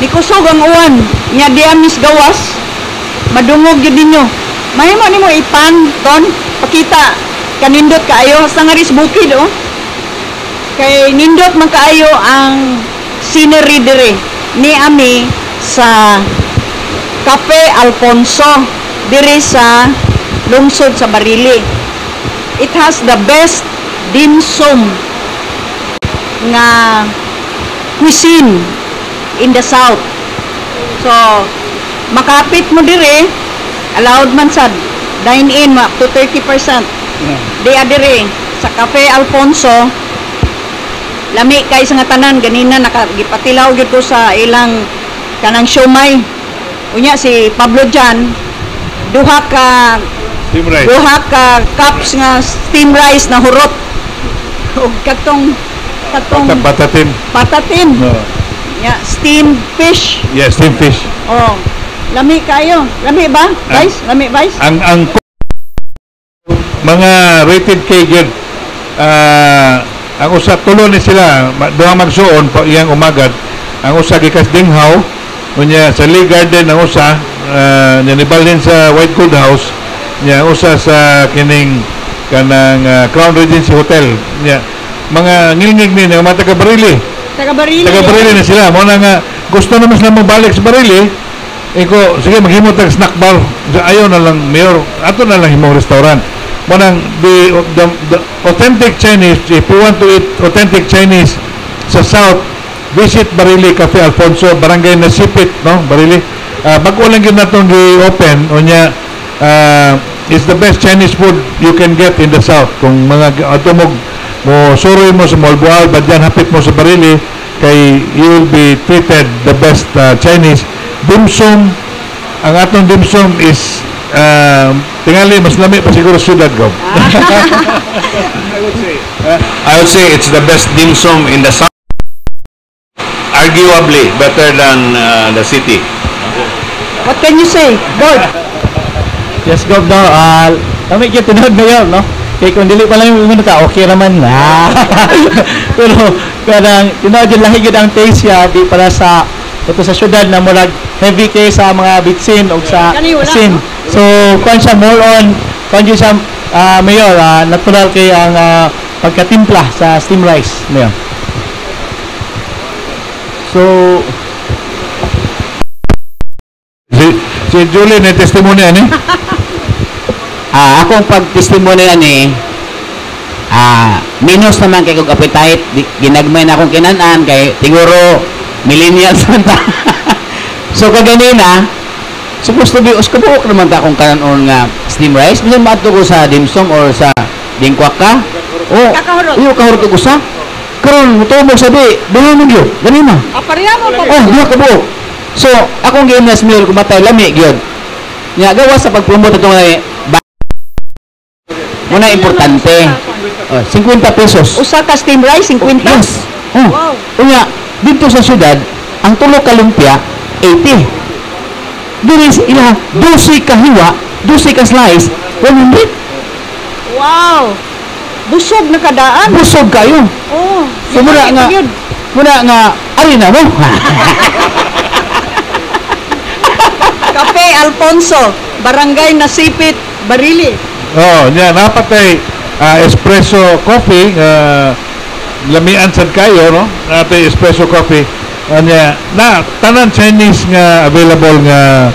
Speaker 1: Ni kusog ang uwan, nya diya mis gawas. Madungog gyud ninyo. Mahimo nimo ipan ton pakita kanindot kaayo sa ngaris bukid, oh. Kay nindot man kaayo ang scenery dire ni ami sa Cafe Alfonso diri sa lungsod sa Barili. It has the best dim sum nga cuisine in the south. So, makapit mo dire, allowed man sa dine-in up to 30%. Di dire sa Cafe Alfonso, lami kay sa nga tanan ganina nakagipatilaw gyud ko sa ilang kanang siomay. Unya si Pablo Jan, duha ka
Speaker 4: Steam rice.
Speaker 1: Duha ka cups nga steam rice na hurot. Ug katong katong
Speaker 4: Patatin.
Speaker 1: Patatin.
Speaker 4: No.
Speaker 1: Ya, steamed fish.
Speaker 4: Yeah, steam fish.
Speaker 1: Oh. Lami kayo. Lami ba? Guys, lami, guys?
Speaker 4: Ang mga rated K gyud, ang usa tulo ni sila, duha magsuon pa iyang umagad, ang usa gikas Dinghaw, unya sa Lee Garden ang usa, nya nibalhin sa White Gold House, nya ang usa sa kining kanang Crown Regency Hotel, nya mga ngilngig ni nga mga taga Barili.
Speaker 1: Taga Barili.
Speaker 4: Taga Barili na sila. Mo na nga gusto naman sila mobalik sa Barili. Iko, sige maghimo tag snack bar. Ayaw na lang mayor, ato na lang himong restaurant. Mo nang the authentic Chinese, if you want to eat authentic Chinese sa South, visit Barili Cafe Alfonso, Barangay Nasipit, no? Barili. Bago lang gyud natong gi-open unya, it's the best Chinese food you can get in the South. Kung mga ato mo mo suroy mo sa Moalboal, Badian, hapit mo sa Barili kay you will be treated the best Chinese dim sum. Ang atong dim sum is tingali mas lami pa siguro sa syudad ko.
Speaker 6: I would say it's the best dim sum in the South. Arguably better than the city.
Speaker 1: What can you say, Gord?
Speaker 3: Yes, Gov, no. Kami gyud tinuod, Mayor, no? Kay kung dili pa lang yung ingon ka, okay raman na. Pero kanang tinuod yun, lahi gyud ang taste siya, di para sa ito sa syudad na murag heavy kay sa mga bitsin o sa
Speaker 1: Kani wala,
Speaker 3: asin.
Speaker 1: no?
Speaker 3: So, kuan siya more on kuan gyud siya, Mayor, natural kay ang pagkatimpla sa steam rice, Mayor. So,
Speaker 4: Si Julie na testimony ani.
Speaker 5: Akong pag-testimony ani, minus naman kay kog appetite, ginagmay na akong kinan-an kay siguro millennials man ta. So kaganina, supposed to be uskabuok naman ta akong kanon nga steam rice, bisan maadto ko sa dim sum or sa dingkwak ka. Oh,
Speaker 1: Kakahurot.
Speaker 5: iyo kahurot ko sa. Karon mutubo sa di, duha man gyud, ganina.
Speaker 1: Ah, pareha mo pa.
Speaker 5: Oh, duha ka buok. So, akong game na smell kumatay lami gyud. Nya gawas sa pag-promote atong muna importante. Oh, 50 pesos.
Speaker 1: Usa ka steam rice, 50?
Speaker 5: Yes. Oh.
Speaker 1: Wow.
Speaker 5: Unya, dito sa syudad, ang tulo ka lumpia 80. Diri sa ila 12 ka hiwa, 12 ka slice, 100.
Speaker 1: Wow. Busog na kadaan.
Speaker 5: Busog kayo.
Speaker 1: Oh.
Speaker 5: So muna nga
Speaker 1: Yun.
Speaker 5: muna nga ari na mo.
Speaker 1: Cafe Alfonso, Barangay Nasipit, Barili.
Speaker 4: Oh, nya napatay espresso coffee lamian sad kayo, no? Natay espresso coffee. Anya na tanan Chinese nga available nga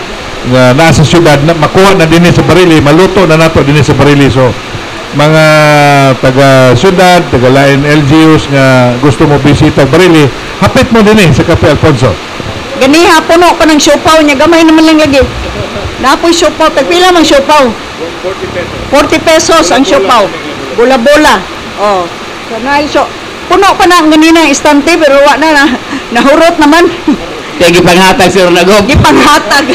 Speaker 4: nga nasa syudad na makuha na dinhi sa Barili, maluto na nato dinhi sa Barili. So mga taga syudad, taga lain LGUs nga gusto mo bisita Barili, hapit mo dinhi sa Cafe Alfonso.
Speaker 1: Ganiha puno pa ng siopaw niya, gamay naman lang lagi. Napoy siopaw, tagpila man siopaw? 40 pesos ang siopaw. Bola-bola. Oh. So, na so, puno pa na ang ganina ang istante pero wa na, na nahurot naman.
Speaker 5: Kaya gipanghatag si Ronagob.
Speaker 1: Gipanghatag.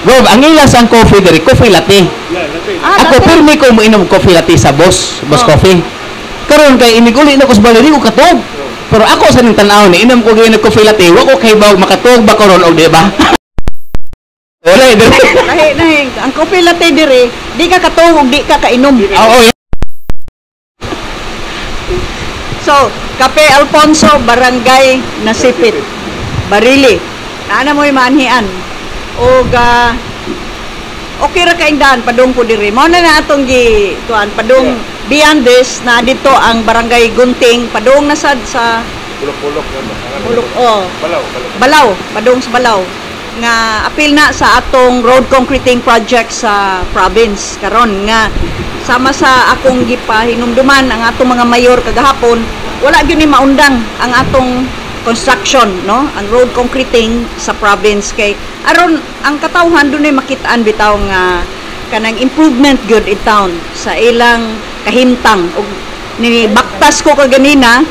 Speaker 5: Gob, ang ilas ang coffee diri, coffee latte.
Speaker 1: Ah,
Speaker 5: Ako
Speaker 1: latte.
Speaker 5: pirmi ko moinom coffee latte sa Boss
Speaker 1: Oh.
Speaker 5: Coffee. Karon kay iniguli na ko sa balay, di ko katuog. Pero ako sa ning tan-aw ni inom ko gyud og coffee latte, wa ko kahibaw makatuog ba karon og di ba? Wala eh, diri.
Speaker 1: Lahi na eh. Ang coffee latte diri, di ka katuog ug di ka kainom.
Speaker 5: Oo.
Speaker 1: So, Cafe Alfonso, Barangay Nasipit, Barili. Naana mo'y maanhian. Og okay ra kaing daan padung ko diri. Mao na na atong gi tuan padung beyond this na dito ang Barangay Gunting padung na sad sa
Speaker 4: Pulok-pulok.
Speaker 1: Pulok, oh.
Speaker 4: Balaw, balaw.
Speaker 1: Balaw, padung sa Balaw nga apil na sa atong road concreting project sa province karon nga sama sa akong gipahinumduman ang atong mga mayor kagahapon, wala gyud ni maundang ang atong construction, no, ang road concreting sa province kay aron ang katawhan dunay makitaan bitaw nga kanang improvement gyud in town sa ilang kahimtang. Ug ni baktas ko kaganina,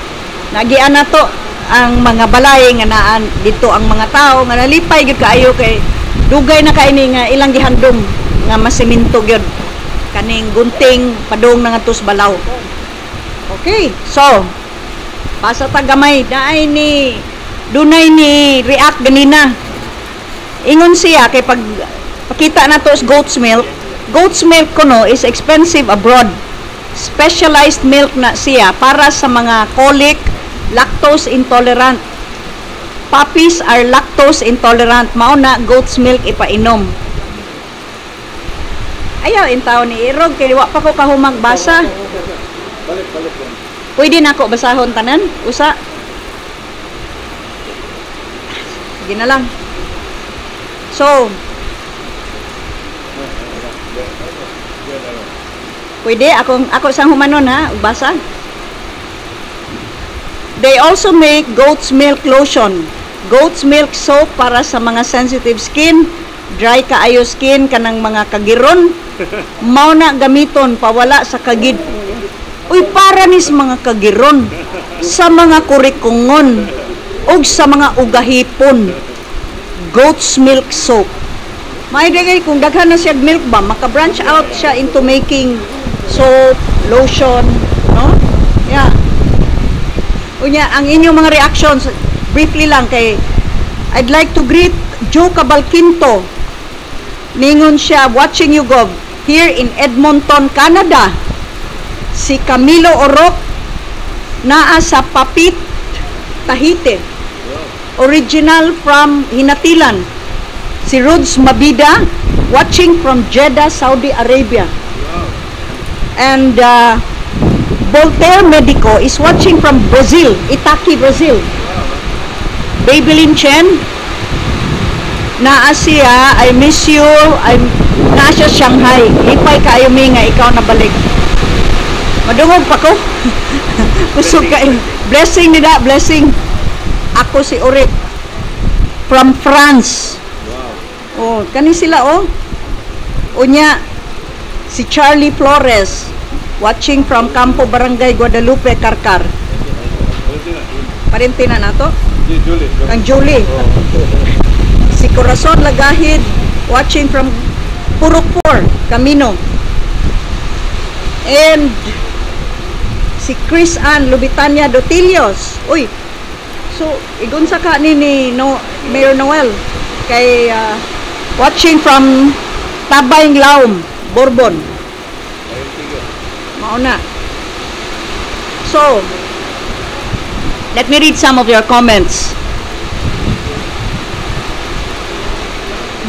Speaker 1: nagian na to ang mga balay nga naan dito ang mga tao nga nalipay gyud kaayo kay dugay na kay ni nga ilang gihandom nga masiminto gyud kaning Gunting padung na ngadto sa Balaw. Okay, so pasa ta gamay naay ni dunay ni react ganina. Ingon siya kay pag pakita na to sa goat's milk, goat's milk kuno is expensive abroad. Specialized milk na siya para sa mga colic, lactose intolerant. Puppies are lactose intolerant. Mao na goat's milk ipainom. Ayaw intaw ni Irog kay wa pa ko kahumag basa. Pwede na ako basahon tanan? Usa. Sige na lang. So, pwede akong ako sang humanon ha, basa. They also make goat's milk lotion, goat's milk soap para sa mga sensitive skin, dry kaayo skin kanang mga kagiron. Mao na gamiton pawala sa kagid. Uy, para ni sa mga kagiron, sa mga kurikungon, ug sa mga ugahipon. Goat's milk soap. May dagay kung daghan na siya milk ba, maka-branch out siya into making soap, lotion, no? Yeah. Unya, ang inyong mga reactions, briefly lang kay I'd like to greet Joe Cabalquinto. Ningon siya, watching you, Gov, here in Edmonton, Canada. Si Camilo Orok, naa sa Papit, Tahiti. Original from Hinatilan. Si Ruds Mabida, watching from Jeddah, Saudi Arabia. And Voltaire Medico is watching from Brazil, Itaqui, Brazil. Babylin Chen, naa siya, I miss you, I'm, naa siya Shanghai. Lipay kaayo mi nga ikaw nabalik. Madungog pa ko. Kusog ka. Blessing nila, blessing. Ako si Orit from France. Oh, kani sila oh. Unya si Charlie Flores watching from Campo Barangay Guadalupe, Carcar. Parente na nato?
Speaker 2: Julie.
Speaker 1: Kang Julie. Si Corazon Lagahid watching from Purok 4, Camino. And si Chris Ann Lubitania Dotilios. Uy, so igunsa ka ni no, Mayor Noel kay watching from Tabayng Laum, Bourbon. Mao na. So, let me read some of your comments.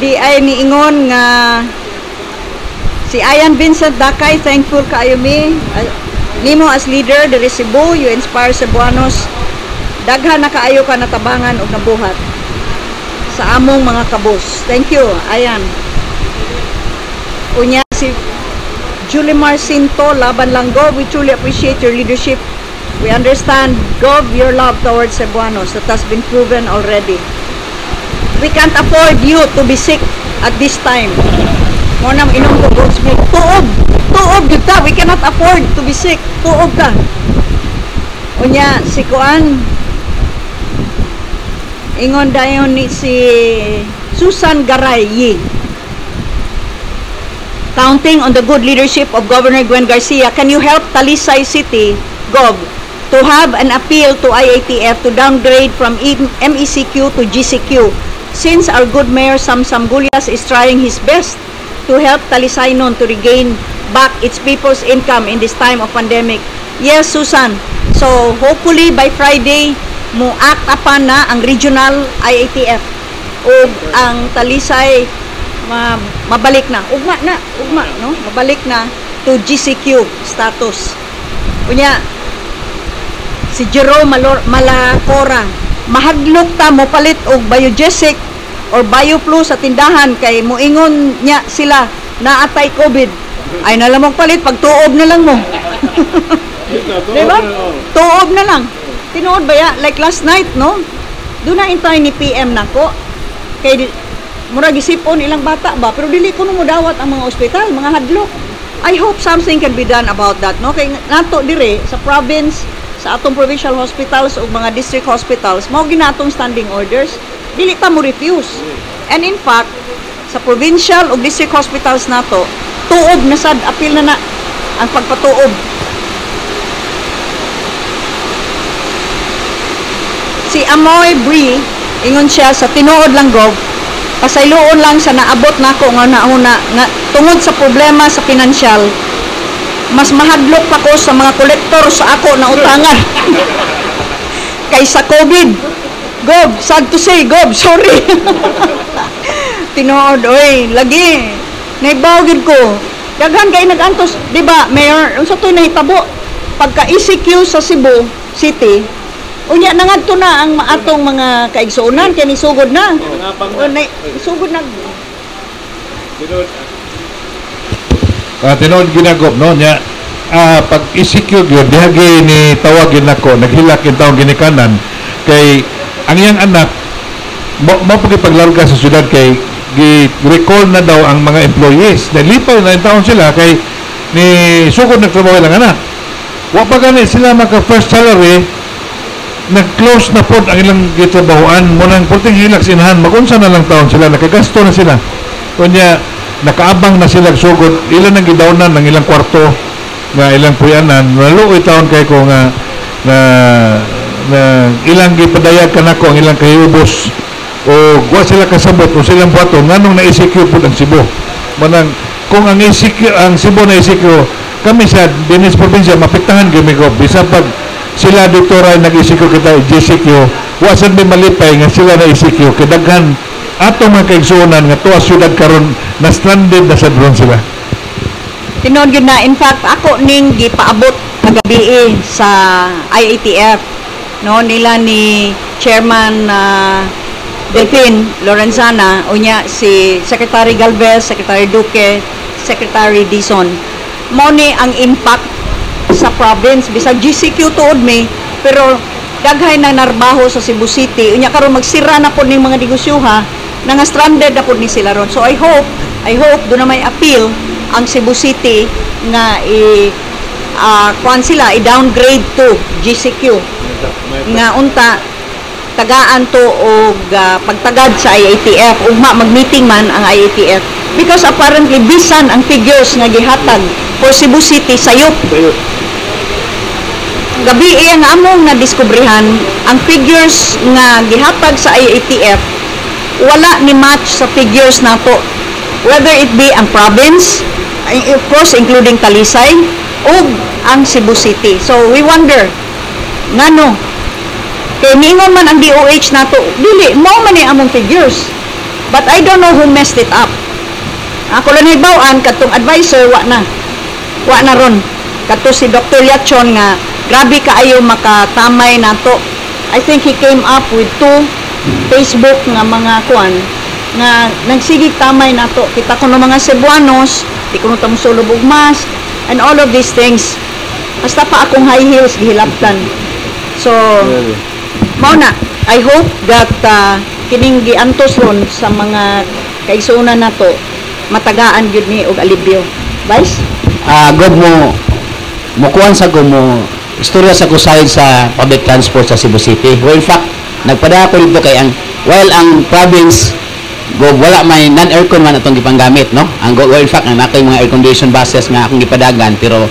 Speaker 1: Di ay niingon nga si Ian Vincent Dakay, thankful kaayo mi. Nimo as leader diri Cebu, you inspire Cebuanos. Daghan na kaayo ka natabangan og nabuhat sa among mga kabus. Thank you, Ayan. Unya si Julie Marcinto, laban lang Gov, we truly appreciate your leadership. We understand, Gov, your love towards Cebuanos that has been proven already. We can't afford you to be sick at this time. Mo nang inom ko goat's milk. Tuob! Tuob gyud ta. We cannot afford to be sick. Tuob ta. Unya, si Kuan, ingon dayon ni si Susan Garay Yi. Counting on the good leadership of Governor Gwen Garcia, can you help Talisay City, Gov, to have an appeal to IATF to downgrade from MECQ to GCQ, since our good mayor Samsam Gullas is trying his best to help Talisaynon to regain back its people's income in this time of pandemic? Yes, Susan. So, hopefully by Friday, mo act upon na ang regional IATF o ang Talisay mabalik na. Ugma na, ugma, no? Mabalik na to GCQ status. Unya, si Jerome Malacora, mahadlok ta mo palit og Biogesic or BioFlu sa tindahan kay moingon niya sila naatay COVID. Ay na lang mong palit, pagtuob na lang mo. Diba? Tuob na lang. Tinuod ba ya? Like last night, no? Doon na intay ni PM nako. Kay murag isipon ilang bata ba, pero dili ko mo dawat ang mga ospital, mga hadlok. I hope something can be done about that, no? Kay nato dire sa province, sa atong provincial hospitals o mga district hospitals, mao ginatong standing orders, dili ta mo refuse. And in fact, sa provincial o district hospitals nato, tuob na sad, apil na na ang pagpatuob. Si Amoy Bree, ingon siya sa tinuod lang Gov, pasayloon lang sa naabot nako nga nauna nga tungod sa problema sa pinansyal, mas mahadlok pa ko sa mga kolektor sa ako na utangan kaysa COVID. Gov, sad to say, Gov, sorry. Tinuod, oy, lagi naibaw gid ko. Daghan kay nag-antos, di ba, Mayor? Unsa toy nahitabo? Pagka ECQ sa Cebu City, Unya nangadto na ang atong mga kaigsuonan kay nisugod na. O, na, sugod na.
Speaker 4: Tinuod ginagop no nya, pag ECQ gyud dihagi ni tawagin nako, naghilak in taong ginikanan kay ang iyang anak mo mo pagipaglarga sa syudad kay gi-recall na daw ang mga employees. Nalipay na in taon sila kay ni sugod nagtrabaho ilang anak. Wa pa gani sila maka first salary, nag-close na pod ang ilang gitrabahoan mo nang pulting hilak sinahan, magunsa na lang taon sila, nakagasto na sila. Kunya nakaabang na sila sugod, ilan ang gidawnan ng ilang kwarto nga ilang puyanan. Naluoy taon kay ko nga na na ilang gipadayag kanako ang ilang kahiubos o wa sila kasabot o silang buhaton nganong na ECQ pud ang Cebu. Manang kung ang ECQ, ang Cebu na ECQ, kami sa dinis probinsya mapektahan gyud mi ko. Bisan pag sila dito ra nag-ECQ, kita GCQ, wa sad mi malipay nga sila na ECQ kay daghan atong mga kaigsuonan nga tuwa syudad karon na stranded na sad ron sila.
Speaker 1: Tinuod gyud na. In fact, ako ning gipaabot kagabi sa IATF no nila ni Chairman Delfin Lorenzana, unya si Secretary Galvez, Secretary Duque, Secretary Dizon. Mo ni ang impact sa province bisag GCQ tuod mi, pero daghay na narbaho sa Cebu City. Unya karon magsira na pod ning mga negosyo ha, nga stranded na pod ni sila ron. So I hope do na may appeal ang Cebu City nga i kuan sila, i-downgrade to GCQ nga unta tagaan to og pagtagad sa IATF. Ugma mag-meeting man ang IATF because apparently bisan ang figures nga gihatag for Cebu City sayop. Gabi ang among nadiskubrihan, ang figures nga gihatag sa IATF wala ni match sa figures nato, whether it be ang province, of course including Talisay, ug ang Cebu City. So we wonder ngano kay niingon man ang DOH nato, dili mao man ni among figures. But I don't know who messed it up. Ako lang hibaw-an kadtong advisor wa na ron, kadto si Dr. Yachon nga grabe kaayo makatamay nato. I think he came up with two Facebook nga mga kuan nga nagsigig tamay nato. Kita kuno mga Cebuanos di kuno ta mosulob og mask and all of these things. Basta pa akong high heels gihilabtan. So mao na, I hope that kining giantos ron sa mga kaigsuonan nato matagaan gyud ni og alibyo. Vice.
Speaker 5: Ah, God, mo mukuan sa ko, mo istorya sa ko side sa public transport sa Cebu City. Well, in fact, nagpada ako dito kay ang while ang province go wala may non-aircon man atong gipanggamit, no? Ang go, well, in fact, ang nakoy mga air condition buses nga akong gipadagan, pero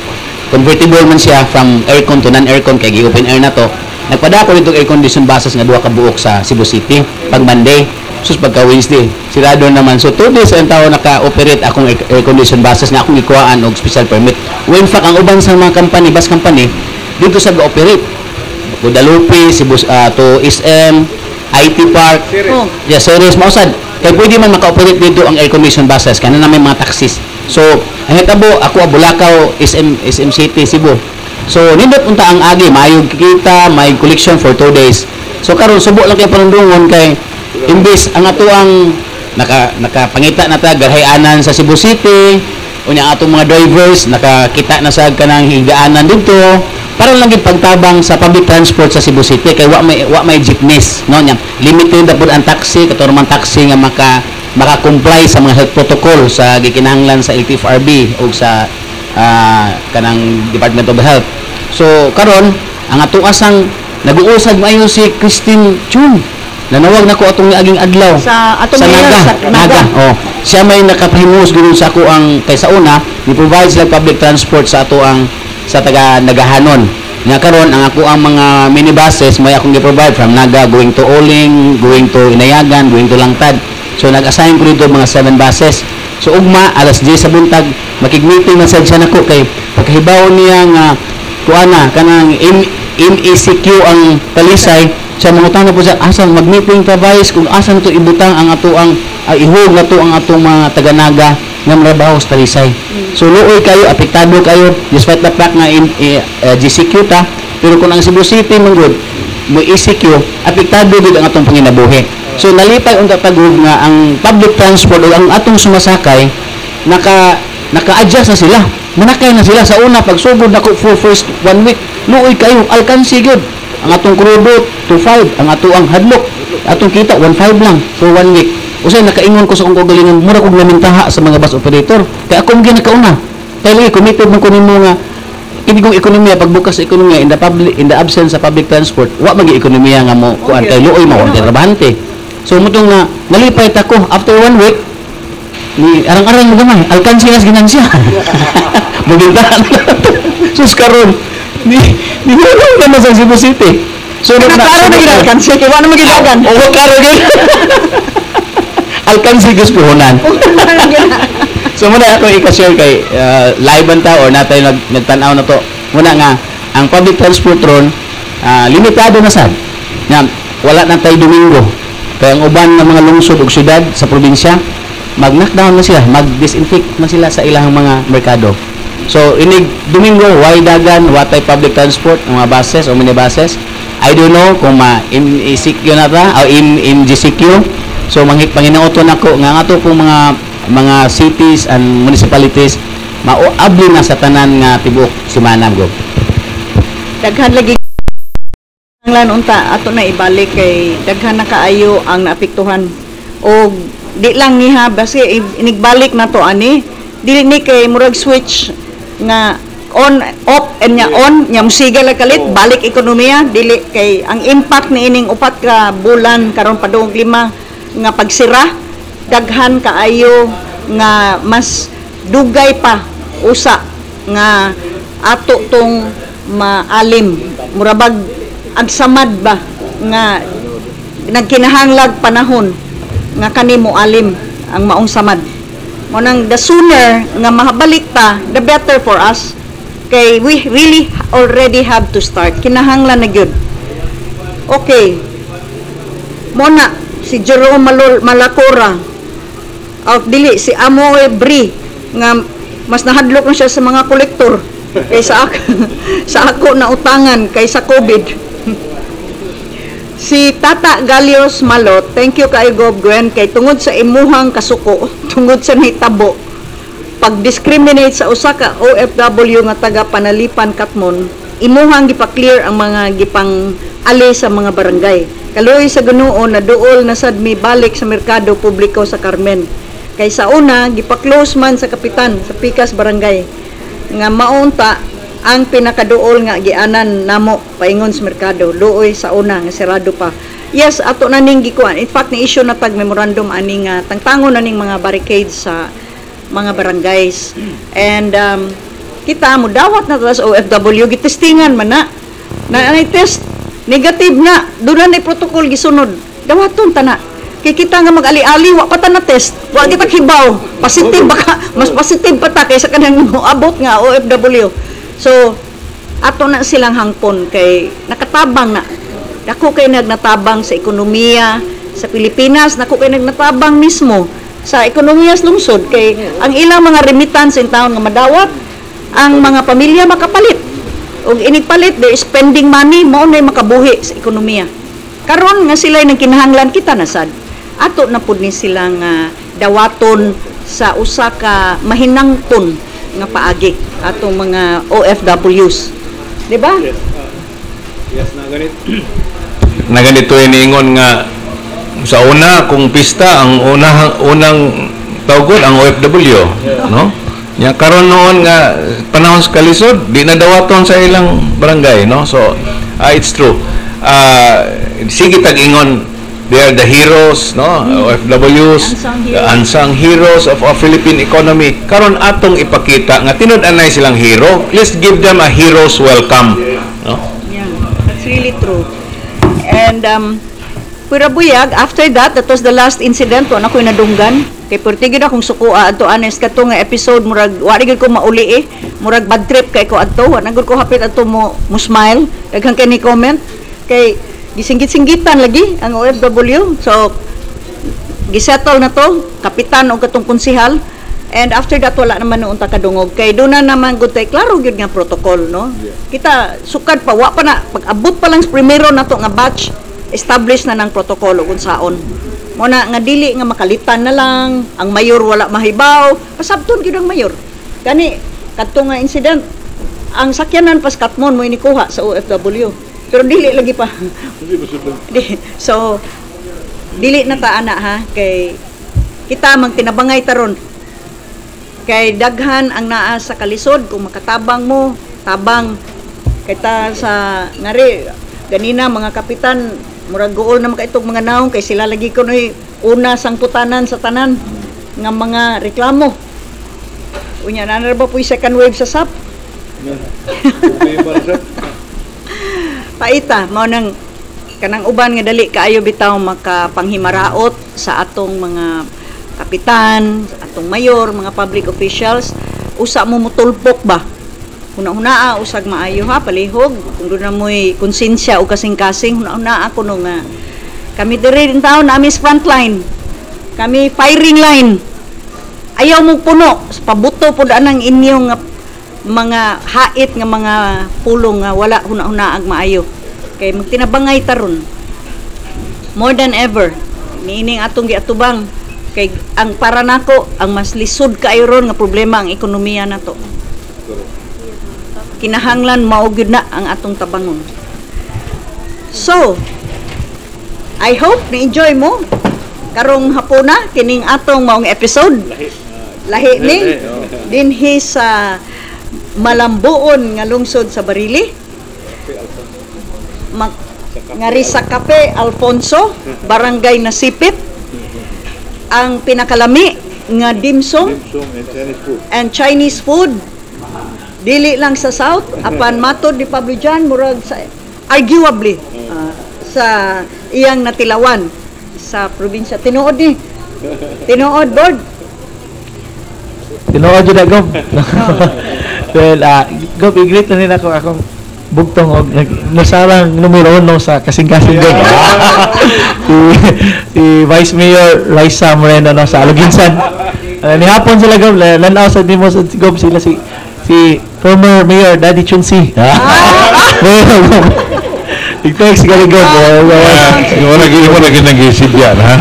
Speaker 5: convertible man siya from aircon to non-aircon kay gi-open air na to. Nagpada ako dito air condition buses nga duha ka buok sa Cebu City pag Monday. Sus, pagka Wednesday, sirado naman. So, 2 days ang tao naka-operate akong air condition buses nga akong ikuhaan og special permit. Well, in fact, ang uban sa mga company, bus company, dito sa ga-operate. Guadalupe, Cebu, to SM, IT Park.
Speaker 1: Oh.
Speaker 5: Yeah, serious mao sad. Kay pwede man maka-operate dito ang air condition buses kana na may mga taxis. So, ang hitabo ako Bulacau, SM, SM City, Cebu. So, nindot unta ang agi, maayo kita, may collection for 2 days. So karon subo lang kay panundungon kay imbes ang ato ang nakapangita na ta garhayanan sa Cebu City, unya ang atong mga drivers nakakita na sa kanang higaanan dito para lang gid pagtabang sa public transport sa Cebu City kay wa may jeepneys, no? Nya limited na pud ang taxi, kato man taxi nga maka maka-comply sa mga health protocol sa gikinahanglan sa LTFRB o sa kanang Department of Health. So karon ang ato asang nag-uusad maayo si Christine Chun. Nanawag nako atong niaging adlaw
Speaker 1: Sa atong
Speaker 5: sa
Speaker 1: mayor
Speaker 5: Naga,
Speaker 1: sa
Speaker 5: Naga.
Speaker 1: Naga.
Speaker 5: Oh, siya may nakapahimus gud sa ako ang kay sa una ni provide sila public transport sa ato ang sa taga Nagahanon. Nga karon ang ako ang mga minibuses may akong gi-provide from Naga going to Oling, going to Inayagan, going to Langtad. So nag-assign ko dito mga 7 buses. So ugma alas 10 sa buntag makig-meeting na sad siya nako kay pagkahibaw niya nga kuana kanang MECQ ang Talisay, siya mangutana po siya asa mag-meeting ta, Vice, kung asan to ibutang ang ato ang ihog na to ang atong mga taga-Naga nga trabaho sa Talisay. So luoy kayo, apektado kayo despite the fact nga in, GCQ ta, pero kung ang Cebu City man gud mo ECQ, apektado gid ang atong panginabuhi. So nalipay unta tagog nga ang public transport o ang atong sumasakay naka-adjust na sila. Manakay na sila. Sa una, pagsugod nako for first one week, luoy kayo, alkansi gyud. Ang atong krudo 2.5, ang ato ang hadlok, atong kita 1.5 lang for one week. Usay nakaingon ko sa akong kaugalingon, mura kog namintaha sa mga bus operator. Kay ako gyud nakauna. Kay lagi committed man ko nimo nga kini kong ekonomiya, pagbukas sa ekonomiya in the absence sa public transport, wa magi ekonomiya nga mo kuan kay luoy mo kay trabahante. So mutong nga nalipay ta ko after one week ni arang-arang mo gamay, alkansi nas ginansya. Mugiltahan. Sus, karon ni wala na sa Cebu City. So
Speaker 1: na klaro na gid alkansi kay wa na magidagan.
Speaker 5: Oo, klaro gyud. Alkansi gus puhunan. So muna ako i-share kay live ta or natay nagtan-aw na to. Muna nga ang public transport ron limitado na sad. Nga wala na tay Domingo. Kaya ang uban ng mga lungsod ug syudad sa probinsya mag-knockdown na sila, mag-disinfect na sila sa ilang mga merkado. So inig Domingo way dagan, watay public transport, ang mga buses o minibuses. I don't know kung ma MECQ na ta o MGCQ. So panginauto nako nga ato pong mga cities and municipalities mauabli na sa tanan nga tibuok semana go.
Speaker 1: Daghan lagi lan unta ato na ibalik kay daghan na kaayo ang naapektuhan og di lang niha basi inigbalik na to ani, dili ni kay murag switch nga on off and nya on nya musiga lang kalit balik ekonomiya. Dili kay ang impact ni ining 4 ka bulan karon padung 5 nga pagsira, daghan kaayo nga mas dugay pa usa nga ato tong maalim, murabag agsamad ba nga nagkinahanglag panahon nga kani mo alim ang maong samad. Mo nang the sooner nga mahabalik ta, the better for us, kay we really already have to start, kinahanglan na gyud. Okay, mo na si Jerome Malacora out dili si Amoy Bri nga mas nahadlok na siya sa mga kolektor kaysa sa ako na utangan kaysa COVID. Si Tata Galios Malot, thank you kay Gob Gwen kay tungod sa imuhang kasuko, tungod sa nahitabo pag-discriminate sa usa ka OFW nga taga Panalipan Katmon, imuhang gipa-clear ang mga gipang ali sa mga barangay. Kaluoy sa Ginoo na duol na sad mi balik sa merkado publiko sa Carmen. Kay sa una gipa-close man sa kapitan sa Pikas Barangay nga maunta ang pinakaduol nga gianan namo paingon sa merkado. Luoy sa una nga serado pa. Yes, ato na ning gikuan. In fact, ni issue na tag memorandum ani nga tangtangon na ning mga barricades sa mga barangays. And kita mo dawat na ta sa OFW, gitestingan man na. Na anay test negative na, doon na protocol gisunod. Dawaton ta na. Kay kita nga mag-ali-ali, wa pa ta na test. Wa kita hibaw. Positive baka, mas positive pa ta kaysa kanang moabot nga OFW. So ato na silang hangpon kay nakatabang na. Dako kay nagnatabang sa ekonomiya sa Pilipinas, dako kay nagnatabang mismo sa ekonomiya sa lungsod kay ang ilang mga remittance in town nga madawat ang mga pamilya makapalit. Og inigpalit, they spending money, mao na makabuhi sa ekonomiya. Karon nga sila nang kinahanglan, kita na sad. Ato na pud ni silang dawaton sa usa ka mahinangpon nga paagi atong mga OFWs. Di ba?
Speaker 2: Yes, yes, na ganit. Na ganito iniingon nga sa una kung pista ang unang tawgon ang OFW, no? Nya karon noon nga panahon sa kalisod, di na dawaton sa ilang barangay, no? So it's true. Sige tag-ingon, they are the heroes, no? OFWs,
Speaker 1: Unsung
Speaker 2: the
Speaker 1: heroes.
Speaker 2: Unsung heroes of our Philippine economy. Karon atong ipakita nga tinud-anay silang hero. Let's give them a hero's welcome, no?
Speaker 1: Yeah, that's really true. And pero buyag, after that, that was the last incident, wa na ko'y nadunggan. Kay perti gyud akong sukoa adto anes kato nga episode, murag wa gyud ko mauli eh. Murag bad trip kay ko adto, wa na gyud ko hapit adto mo smile. Daghan kay ni comment kay gisinggit-singgitan lagi ang OFW. So gisettle na to, kapitan og katong konsehal. And after that, wala naman noon ta kadungog kay doon na naman gud tay klaro gyud nga protocol, no? Kita sukad pa, wa pa na pag abot pa lang sa primero nato nga batch, establish na ng protocol ug unsaon mo na nga dili nga makalitan na lang ang mayor, wala mahibaw, pasabton gyud ang mayor. Gani kadto nga incident, ang sakyanan pas Katmon mo inikuha sa OFW, pero dili lagi pa. Di, so dili na ta ana ha, kay kita magtinabangay taron kay daghan ang naa sa kalisod. Kung makatabang mo, tabang kita sa ngari ganina mga kapitan, murag guol na makaitog mga naong kay sila lagi kunoy una sangputanan sa tanan nga mga reklamo. Unya na na ba po yung second wave sa SAP?
Speaker 4: Problema na siya.
Speaker 1: Paita mao nang kanang uban nga dali kaayo bitaw makapanghimaraot sa atong mga kapitan, sa atong mayor, mga public officials, usa mo mutulpok ba? Huna-hunaa usag maayo ha, palihog kung doon na mo'y konsensya o kasing-kasing, huna-hunaa kuno nga kami diri din taon nami sa frontline. Kami firing line. Ayaw mo puno, pabuto pud anang inyong nga mga hait nga mga pulong nga wala huna-huna ang maayo. Kay magtinabangay taron. More than ever, niining atong giatubang kay ang para nako ang mas lisod kaayo ron nga problema ang ekonomiya nato. Kinahanglan mao gyud na ang atong tabangon. So, I hope na-enjoy mo karong hapuna kining atong maong episode. Lahi ni dinhi sa malambuon nga lungsod sa Barili. Ngari sa Cafe Alfonso, Barangay Nasipit. Ang pinakalami nga dimsum
Speaker 4: Dimsum and Chinese food.
Speaker 1: And Chinese food. Dili lang sa South, apan matod ni Pablo Jan, murag sa arguably sa iyang natilawan sa probinsya. Tinuod ni. Tinuod board.
Speaker 3: Tinuod jud na, Gob. Well, Gob, i-greet na nila ako akong bugtong og nasarang numero uno sa kasing-kasing, Gob. Si Vice Mayor Raisa Moreno, no, sa Aloguinsan. Nihapon sila, Gob, lanaw sa nimo sa Gob sila si former Mayor Daddy Chunsi. Mayor, Gob. Nag-text gali, Gob.
Speaker 4: Wala gini mo lagi nag-isidyan, ha?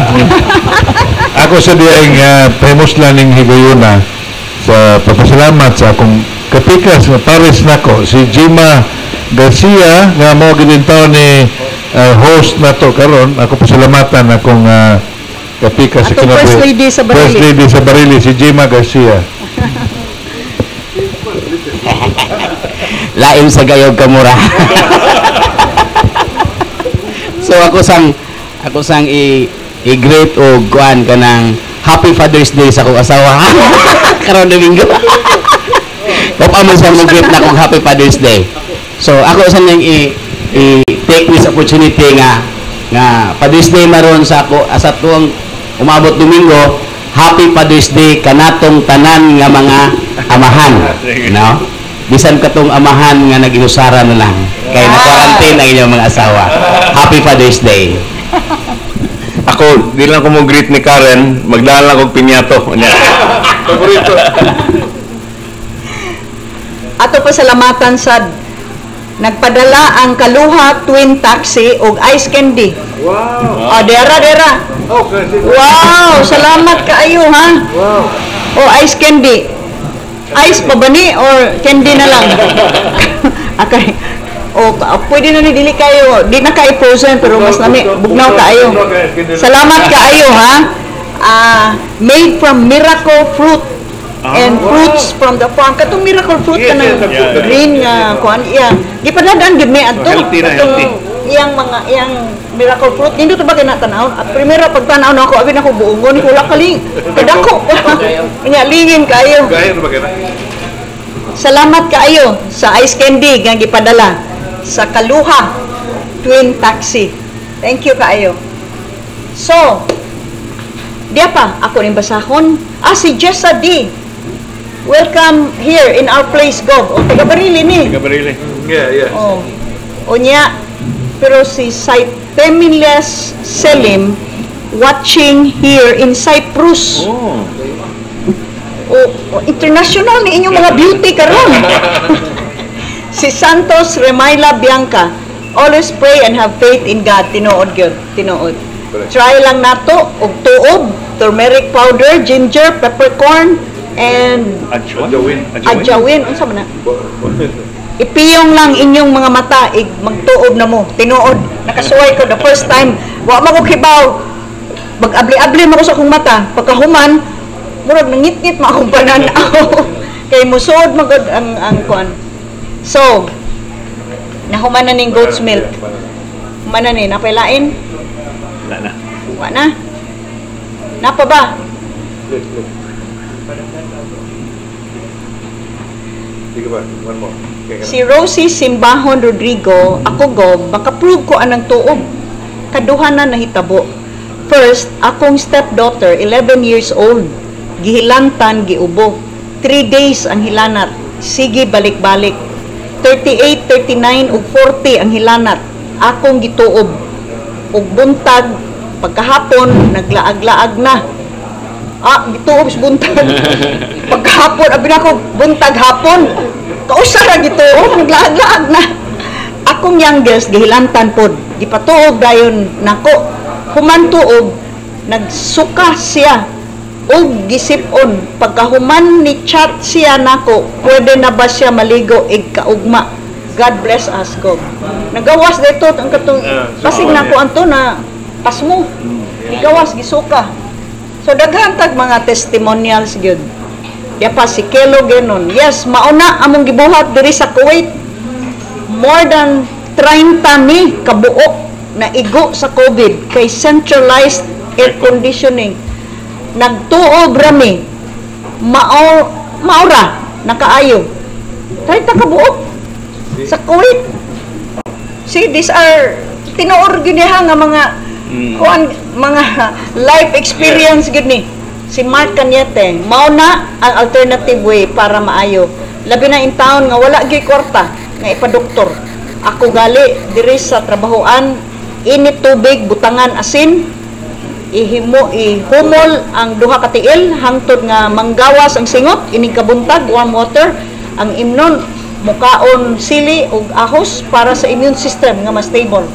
Speaker 4: Ako sa diang famous lang ning higayuna sa pagpasalamat sa akong kapikas nga pares nako si Jima Garcia nga mo gid ni host nato karon. Ako pasalamatan akong kapikas sa
Speaker 1: Atong
Speaker 4: kinabuhi.
Speaker 1: First Lady sa Barili.
Speaker 4: First Lady sa Barili, si Jima Garcia.
Speaker 5: Lain sa gayog kamura. So ako sang i-greet og kuan kanang Happy Father's Day sa akong asawa karon Domingo. Kung man siyang mo-greet na akong Happy Father's Day. So ako sa nang i take this opportunity nga Father's Day maron sa ako asa tuong umabot Domingo, Happy Father's Day kanatong tanan nga mga amahan, no? Bisan katong amahan nga nag-inusara na lang kay na quarantine ang inyong mga asawa. Happy Father's Day.
Speaker 6: Ako, di lang ko mo greet ni Karen, magdala lang kog pinyato. Unya.
Speaker 4: Paborito.
Speaker 1: Ato pasalamatan sa nagpadala ang Kaluha Twin Taxi og ice candy.
Speaker 4: Wow.
Speaker 1: Oh, dera dera.
Speaker 4: Okay.
Speaker 1: Wow, salamat kaayo ha.
Speaker 4: Wow.
Speaker 1: Oh, ice candy. Ice pa ba ni or candy na lang? Okay. O, pwede na ni dili kayo, di na kayo frozen pero mas lami, bugnaw kaayo. Salamat kaayo ha. Ah, made from miracle fruit and fruits from the farm. Katong miracle fruit kanang green nga kuan iya. Gipadadaan gid mi adto.
Speaker 2: Healthy na,
Speaker 1: Katong
Speaker 2: healthy.
Speaker 1: iyang mga iyang miracle fruit. Nindot ba kay natanaw? At primero pagtanaw na ako, abi na ko buongon ko wala kaling. Kadako. Nya lingin kaayo.
Speaker 4: Gaya ba kaya?
Speaker 1: Salamat kaayo sa ice candy nga gipadala sa Kaluha Twin Taxi. Thank you kaayo. So, diya pa, ako ning basahon. Ah, si Jessa D. Welcome here in our place, Gov. O, taga Barili ni.
Speaker 2: Taga Barili.
Speaker 4: Yeah.
Speaker 1: Oh. Unya, pero si Saitemiles Selim watching here in Cyprus.
Speaker 2: Oh.
Speaker 1: O international ni inyong mga beauty karon. Si Santos Remaila Bianca, always pray and have faith in God. Tinuod gyud, tinuod. Try lang nato og tuob, turmeric powder, ginger, peppercorn, and
Speaker 2: Ajawin.
Speaker 1: Ajawin. Unsa man na? Ipiyong lang inyong mga mata, ig magtuob na mo. Tinuod. Nakasuway ko the first time. Wa man ko kibaw. Mag-abli-abli mo ko sa akong mata. Pagkahuman, murag nangit-ngit ma akong panan-aw. Kay musuod man gud ang kuan. So, nahuman na ning goat's milk. Human na ni, napailain?
Speaker 2: Wala na.
Speaker 1: Wa na. Napa ba?
Speaker 4: Sige ba? One more. Okay,
Speaker 1: Si Rosie Simbahon Rodrigo, ako gob, makaprove ko anang tuob. Kaduha na nahitabo. First, akong stepdaughter, 11 years old, gihilantan, giubo. 3 days ang hilanat. Sige, balik-balik. 38, 39, ug 40 ang hilanat. Akong gituob. Ug buntag, pagkahapon, naglaag-laag na. Ah, gituob sa buntag. Pagkahapon, abi na ako, buntag hapon. Kausa ra gituob, naglaag-laag na. Akong youngest, gihilantan pod. Gipatuob dayon nako. Human tuob, nagsuka siya og gisip-on. Pagkahuman ni chat siya nako, pwede na ba siya maligo ig kaugma? God bless us, God. Nagawas dito ang katong basig nako anto na pasmo. Gigawas gisuka. So daghan tag mga testimonials gyud. Ya pa si Kelo Genon. Yes, mauna among gibuhat diri sa Kuwait. More than 30 mi kabuok na igo sa COVID kay centralized air conditioning. Nagtuob rami. Mao maura nakaayo. 30 kabuok sa Kuwait. See, these are tinuor gyud niya nga mga kuan, mga life experience gyud ni. Si Mark Cañete, mao na ang alternative way para maayo. Labi na in town nga wala gyud kwarta nga ipadoktor. Ako gali diri sa trabahoan, init tubig, butangan asin, ihimo ihumol ang duha ka tiil hangtod nga manggawas ang singot ining kabuntag, warm water ang imnon, mukaon sili ug ahos para sa immune system nga mas stable.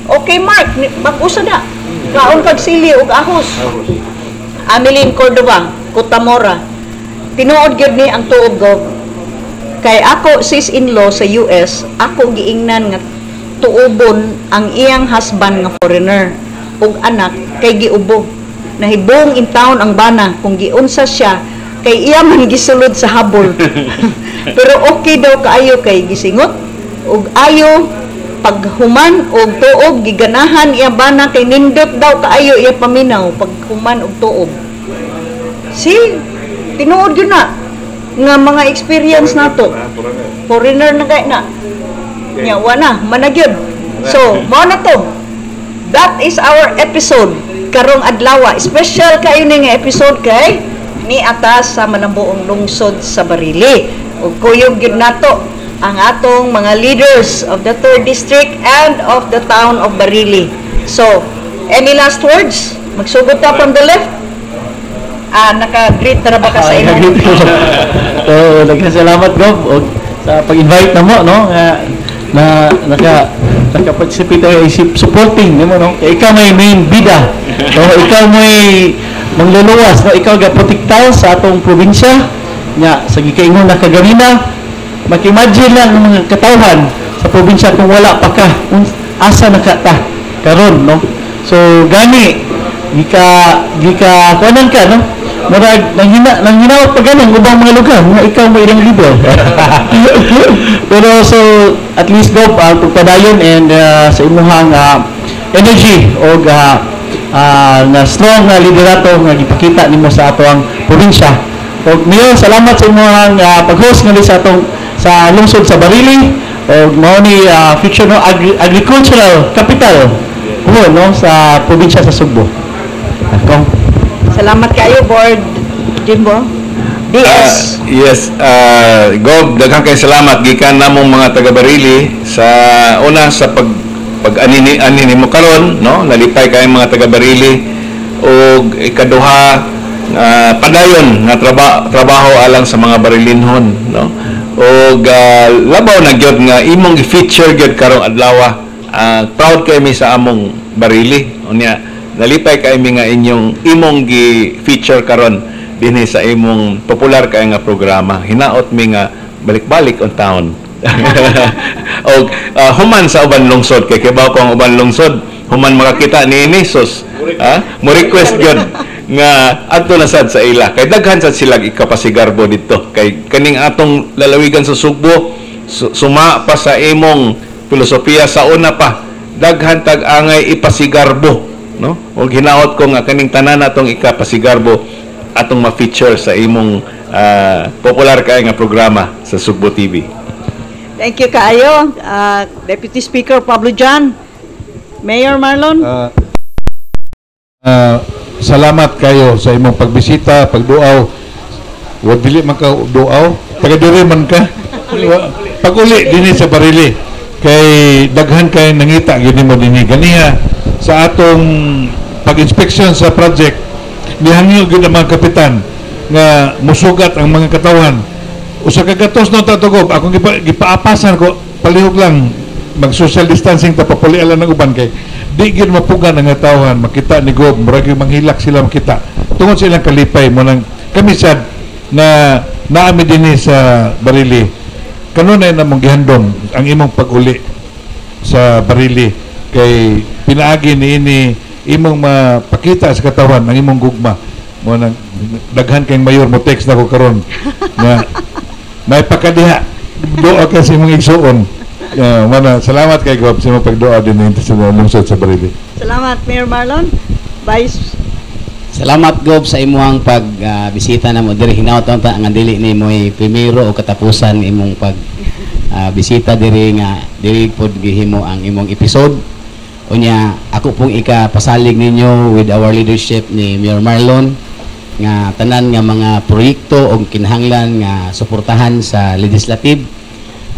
Speaker 1: Okay Mark, bag-usa na. Kaon kag sili ug ahos. Ameline Cordova, Kutamora. Tinuod gyud ni ang tuog go. Kay ako sis-in-law sa US, ako giingnan nga tuobon ang iyang husband nga foreigner ug anak kay giubo. Nahibong in town ang bana kung giunsa siya kay iya man gisulod sa habol. Pero okay daw kaayo kay gisingot ug ayo paghuman og tuob, giganahan iya bana kay nindot daw kaayo iya paminaw paghuman og tuob. See, tinuod yun na nga mga experience nato. Foreigner na kay na. Nya wa na, managyod. So, mao na to. That is our episode karong adlaw. Special kayo ni nga episode kay ni atas sa malambuong lungsod sa Barili. Ug kuyog gyud nato ang atong mga leaders of the 3rd district and of the town of Barili. So, any last words? Magsugod ta from the left. Ah, naka-greet na ra ba ka sa
Speaker 3: Ah,
Speaker 1: imong?
Speaker 3: Nag-greet ko. So, daghang salamat Gov og sa pag-invite namo, no, nga na naka participate tayo isip supporting nimo, no, kay ikaw may main bida, no, ikaw may mangluluwas, no, ikaw ga protektar sa atong probinsya nya sa gikaingon na kaganina. Maki-imagine lang ang mga katawhan sa probinsya kung wala pa ka, asa na ka ta karon, no? So gani gika gika kuanan ka, no, murag nanghina nanghinawat pa ganang ubang mga lugar nga ikaw mo ilang leader. Pero so at least go pagpadayon and sa imuhang energy og na strong nga liderato nga gipakita nimo sa atoang probinsya. Og Mayor, salamat sa imuhang pag-host ngali sa atong sa lungsod sa Barili og mao ni future, no, agricultural capital kuno, no, sa probinsya sa Sugbo. Akong
Speaker 1: Salamat kayo, Board Jimbo. DS.
Speaker 6: Ah, yes, Gob, daghang kay salamat gikan namong mga taga Barili sa una sa pag pag anini ani nimo karon, no, nalipay kay mga taga Barili. Og ikaduha,
Speaker 2: Padayon nga trabaho alang sa mga Barilinhon, no? Og labaw na gyud nga imong gi-feature gyud karong adlaw. Proud kay mi sa among Barili. Unya nalipay kay mi nga inyong imong gi-feature karon dinhi sa imong popular kay nga programa. Hinaot mi nga balik-balik on town. Og human sa uban lungsod, kay kibaw ko ang uban lungsod human makakita niini, sus, mo request gyud nga adto na sad sa ila, kay daghan sad sila ikapasigarbo didto, kay kaning atong lalawigan sa Sugbo, suma pa sa imong filosofiya sa una pa, daghan tag angay ipasigarbo, no? Og hinaot ko nga kaning tanan atong ikapasigarbo atong ma-feature sa imong popular kay nga programa sa Sugbo TV.
Speaker 1: Thank you kaayo, Deputy Speaker Pablo John. Mayor Marlon.
Speaker 4: Salamat kayo sa imong pagbisita, pagduaw. Wa dili man ka duaw, taga diri man ka. Pag-uli dinhi sa Barili kay daghan kay nangita gyud nimo dinhi ganiha sa atong pag-inspection sa project. Nihangyo gyud ang mga kapitan nga musugat ang mga katawan. Usa ka gatos no tatugob akong gipaapasan ko, palihog lang mag social distancing ta, papulian lang ng uban, kay di gyud mapugan ang katawhan makita ni Gob. Murag yung manghilak sila makita tungod sa ilang kalipay mo. Nang kami sad na naami dinhi sa Barili, kanunay na mong gihandom ang imong pag-uli sa Barili, kay pinaagi niini imong mapakita sa katawan ang imong gugma mo. Nang daghan kay mayor mo text nako karon nga may pakadiha doa ka sa imong igsuon. Mana, salamat kay Gob sa imong pagduo din sa lungsod sa Barili.
Speaker 1: Salamat, Mayor Marlon. Vice.
Speaker 5: Salamat, Gob, sa imuhang pag bisita namo diri. Hinaot ta nga dili nimo primero o katapusan imong pag bisita diri, nga diri pod gihimo ang imong episode. Unya ako pong ikapasalig ninyo with our leadership ni Mayor Marlon nga tanan nga mga proyekto o kinahanglan nga suportahan sa legislative,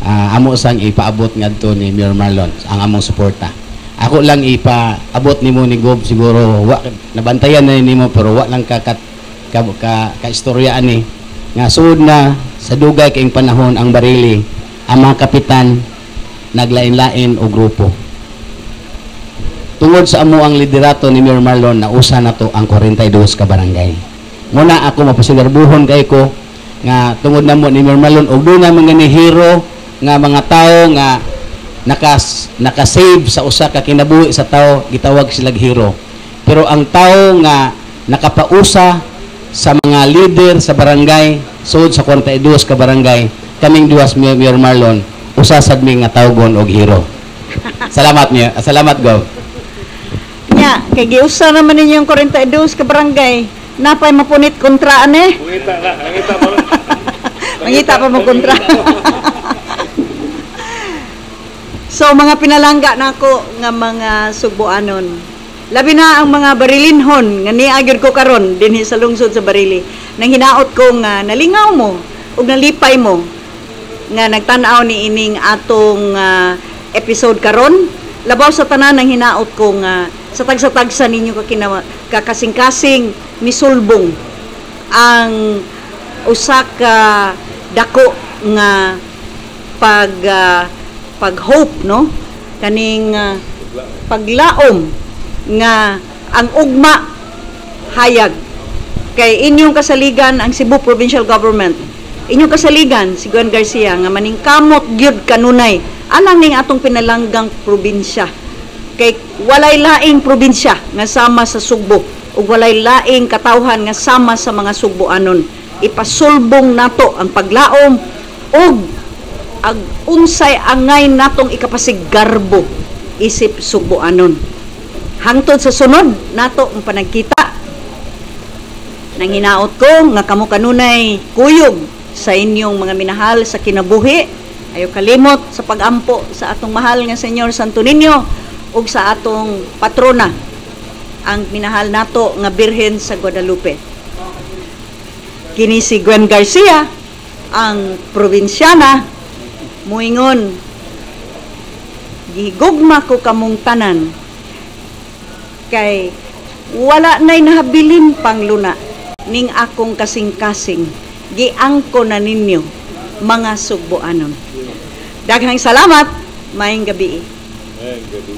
Speaker 5: amo sang ipaabot ngadto ni Mayor Marlon ang among suporta. Ako lang ipaabot nimo ni Gob, siguro wa nabantayan na nimo, pero wa lang ka ka, ka, ka, ka istorya ani nga sud na sa dugay kaing panahon ang Barili, ang mga kapitan naglain-lain og grupo. Tungod sa amo ang liderato ni Mayor Marlon, nausa na to ang 42 ka barangay. Muna ako mapasigarbuhon kay ko nga tungod namo ni Mayor Marlon og doon mga ni hero nga mga tawo nga naka-save sa usa ka kinabuhi sa tao, gitawag sila hero. Pero ang tao nga nakapausa sa mga leader sa barangay, sud sa 42 ka barangay, kaming duwas Mayor Marlon, usa sad mi nga tawgon og hero. Salamat niya. Salamat, Gov.
Speaker 1: Nya, kay giusa naman ninyo ang 42 ka barangay. Napay mapunit kontra ane.
Speaker 2: Mangita na, mangita pa.
Speaker 1: Mangita pa mo kontra. So mga pinalangga nako nga mga Sugboanon. Labi na ang mga Barilinhon nga niagir ko karon dinhi sa lungsod sa Barili. Nang hinaot ko nga nalingaw mo ug nalipay mo nga nagtan-aw ni ining atong episode karon. Labaw sa tanan, nang hinaot ko nga sa tagsa-tagsa ninyo kakasing-kasing misulbong ang usa ka dako nga pag-hope, no, kaning paglaom nga ang ugma hayag, kay inyong kasaligan ang Cebu Provincial Government, inyong kasaligan si Gwen Garcia nga maningkamot gyud kanunay alang ning atong pinalanggang probinsya, kay walay laing probinsya nga sama sa Sugbo ug walay laing katawhan nga sama sa mga Sugboanon. Ipasulbong nato ang paglaom ug ag unsay angay natong ikapasigarbo isip Sugboanon. Hangtod sa sunod nato ang panagkita, nanginaot ko nga kamo kanunay kuyog sa inyong mga minahal sa kinabuhi. Ayo kalimot sa pagampo sa atong mahal nga Señor Santo Niño ug sa atong patrona ang minahal nato nga Birhen sa Guadalupe. Kini si Gwen Garcia, ang probinsyana, muingon, gigugma ko kamong tanan kay wala na'y nahabilin pang luna. Ning akong kasing-kasing giangko na ninyo, mga Sugboanon. Daghang salamat, maayong gabi.
Speaker 2: Maayong gabi.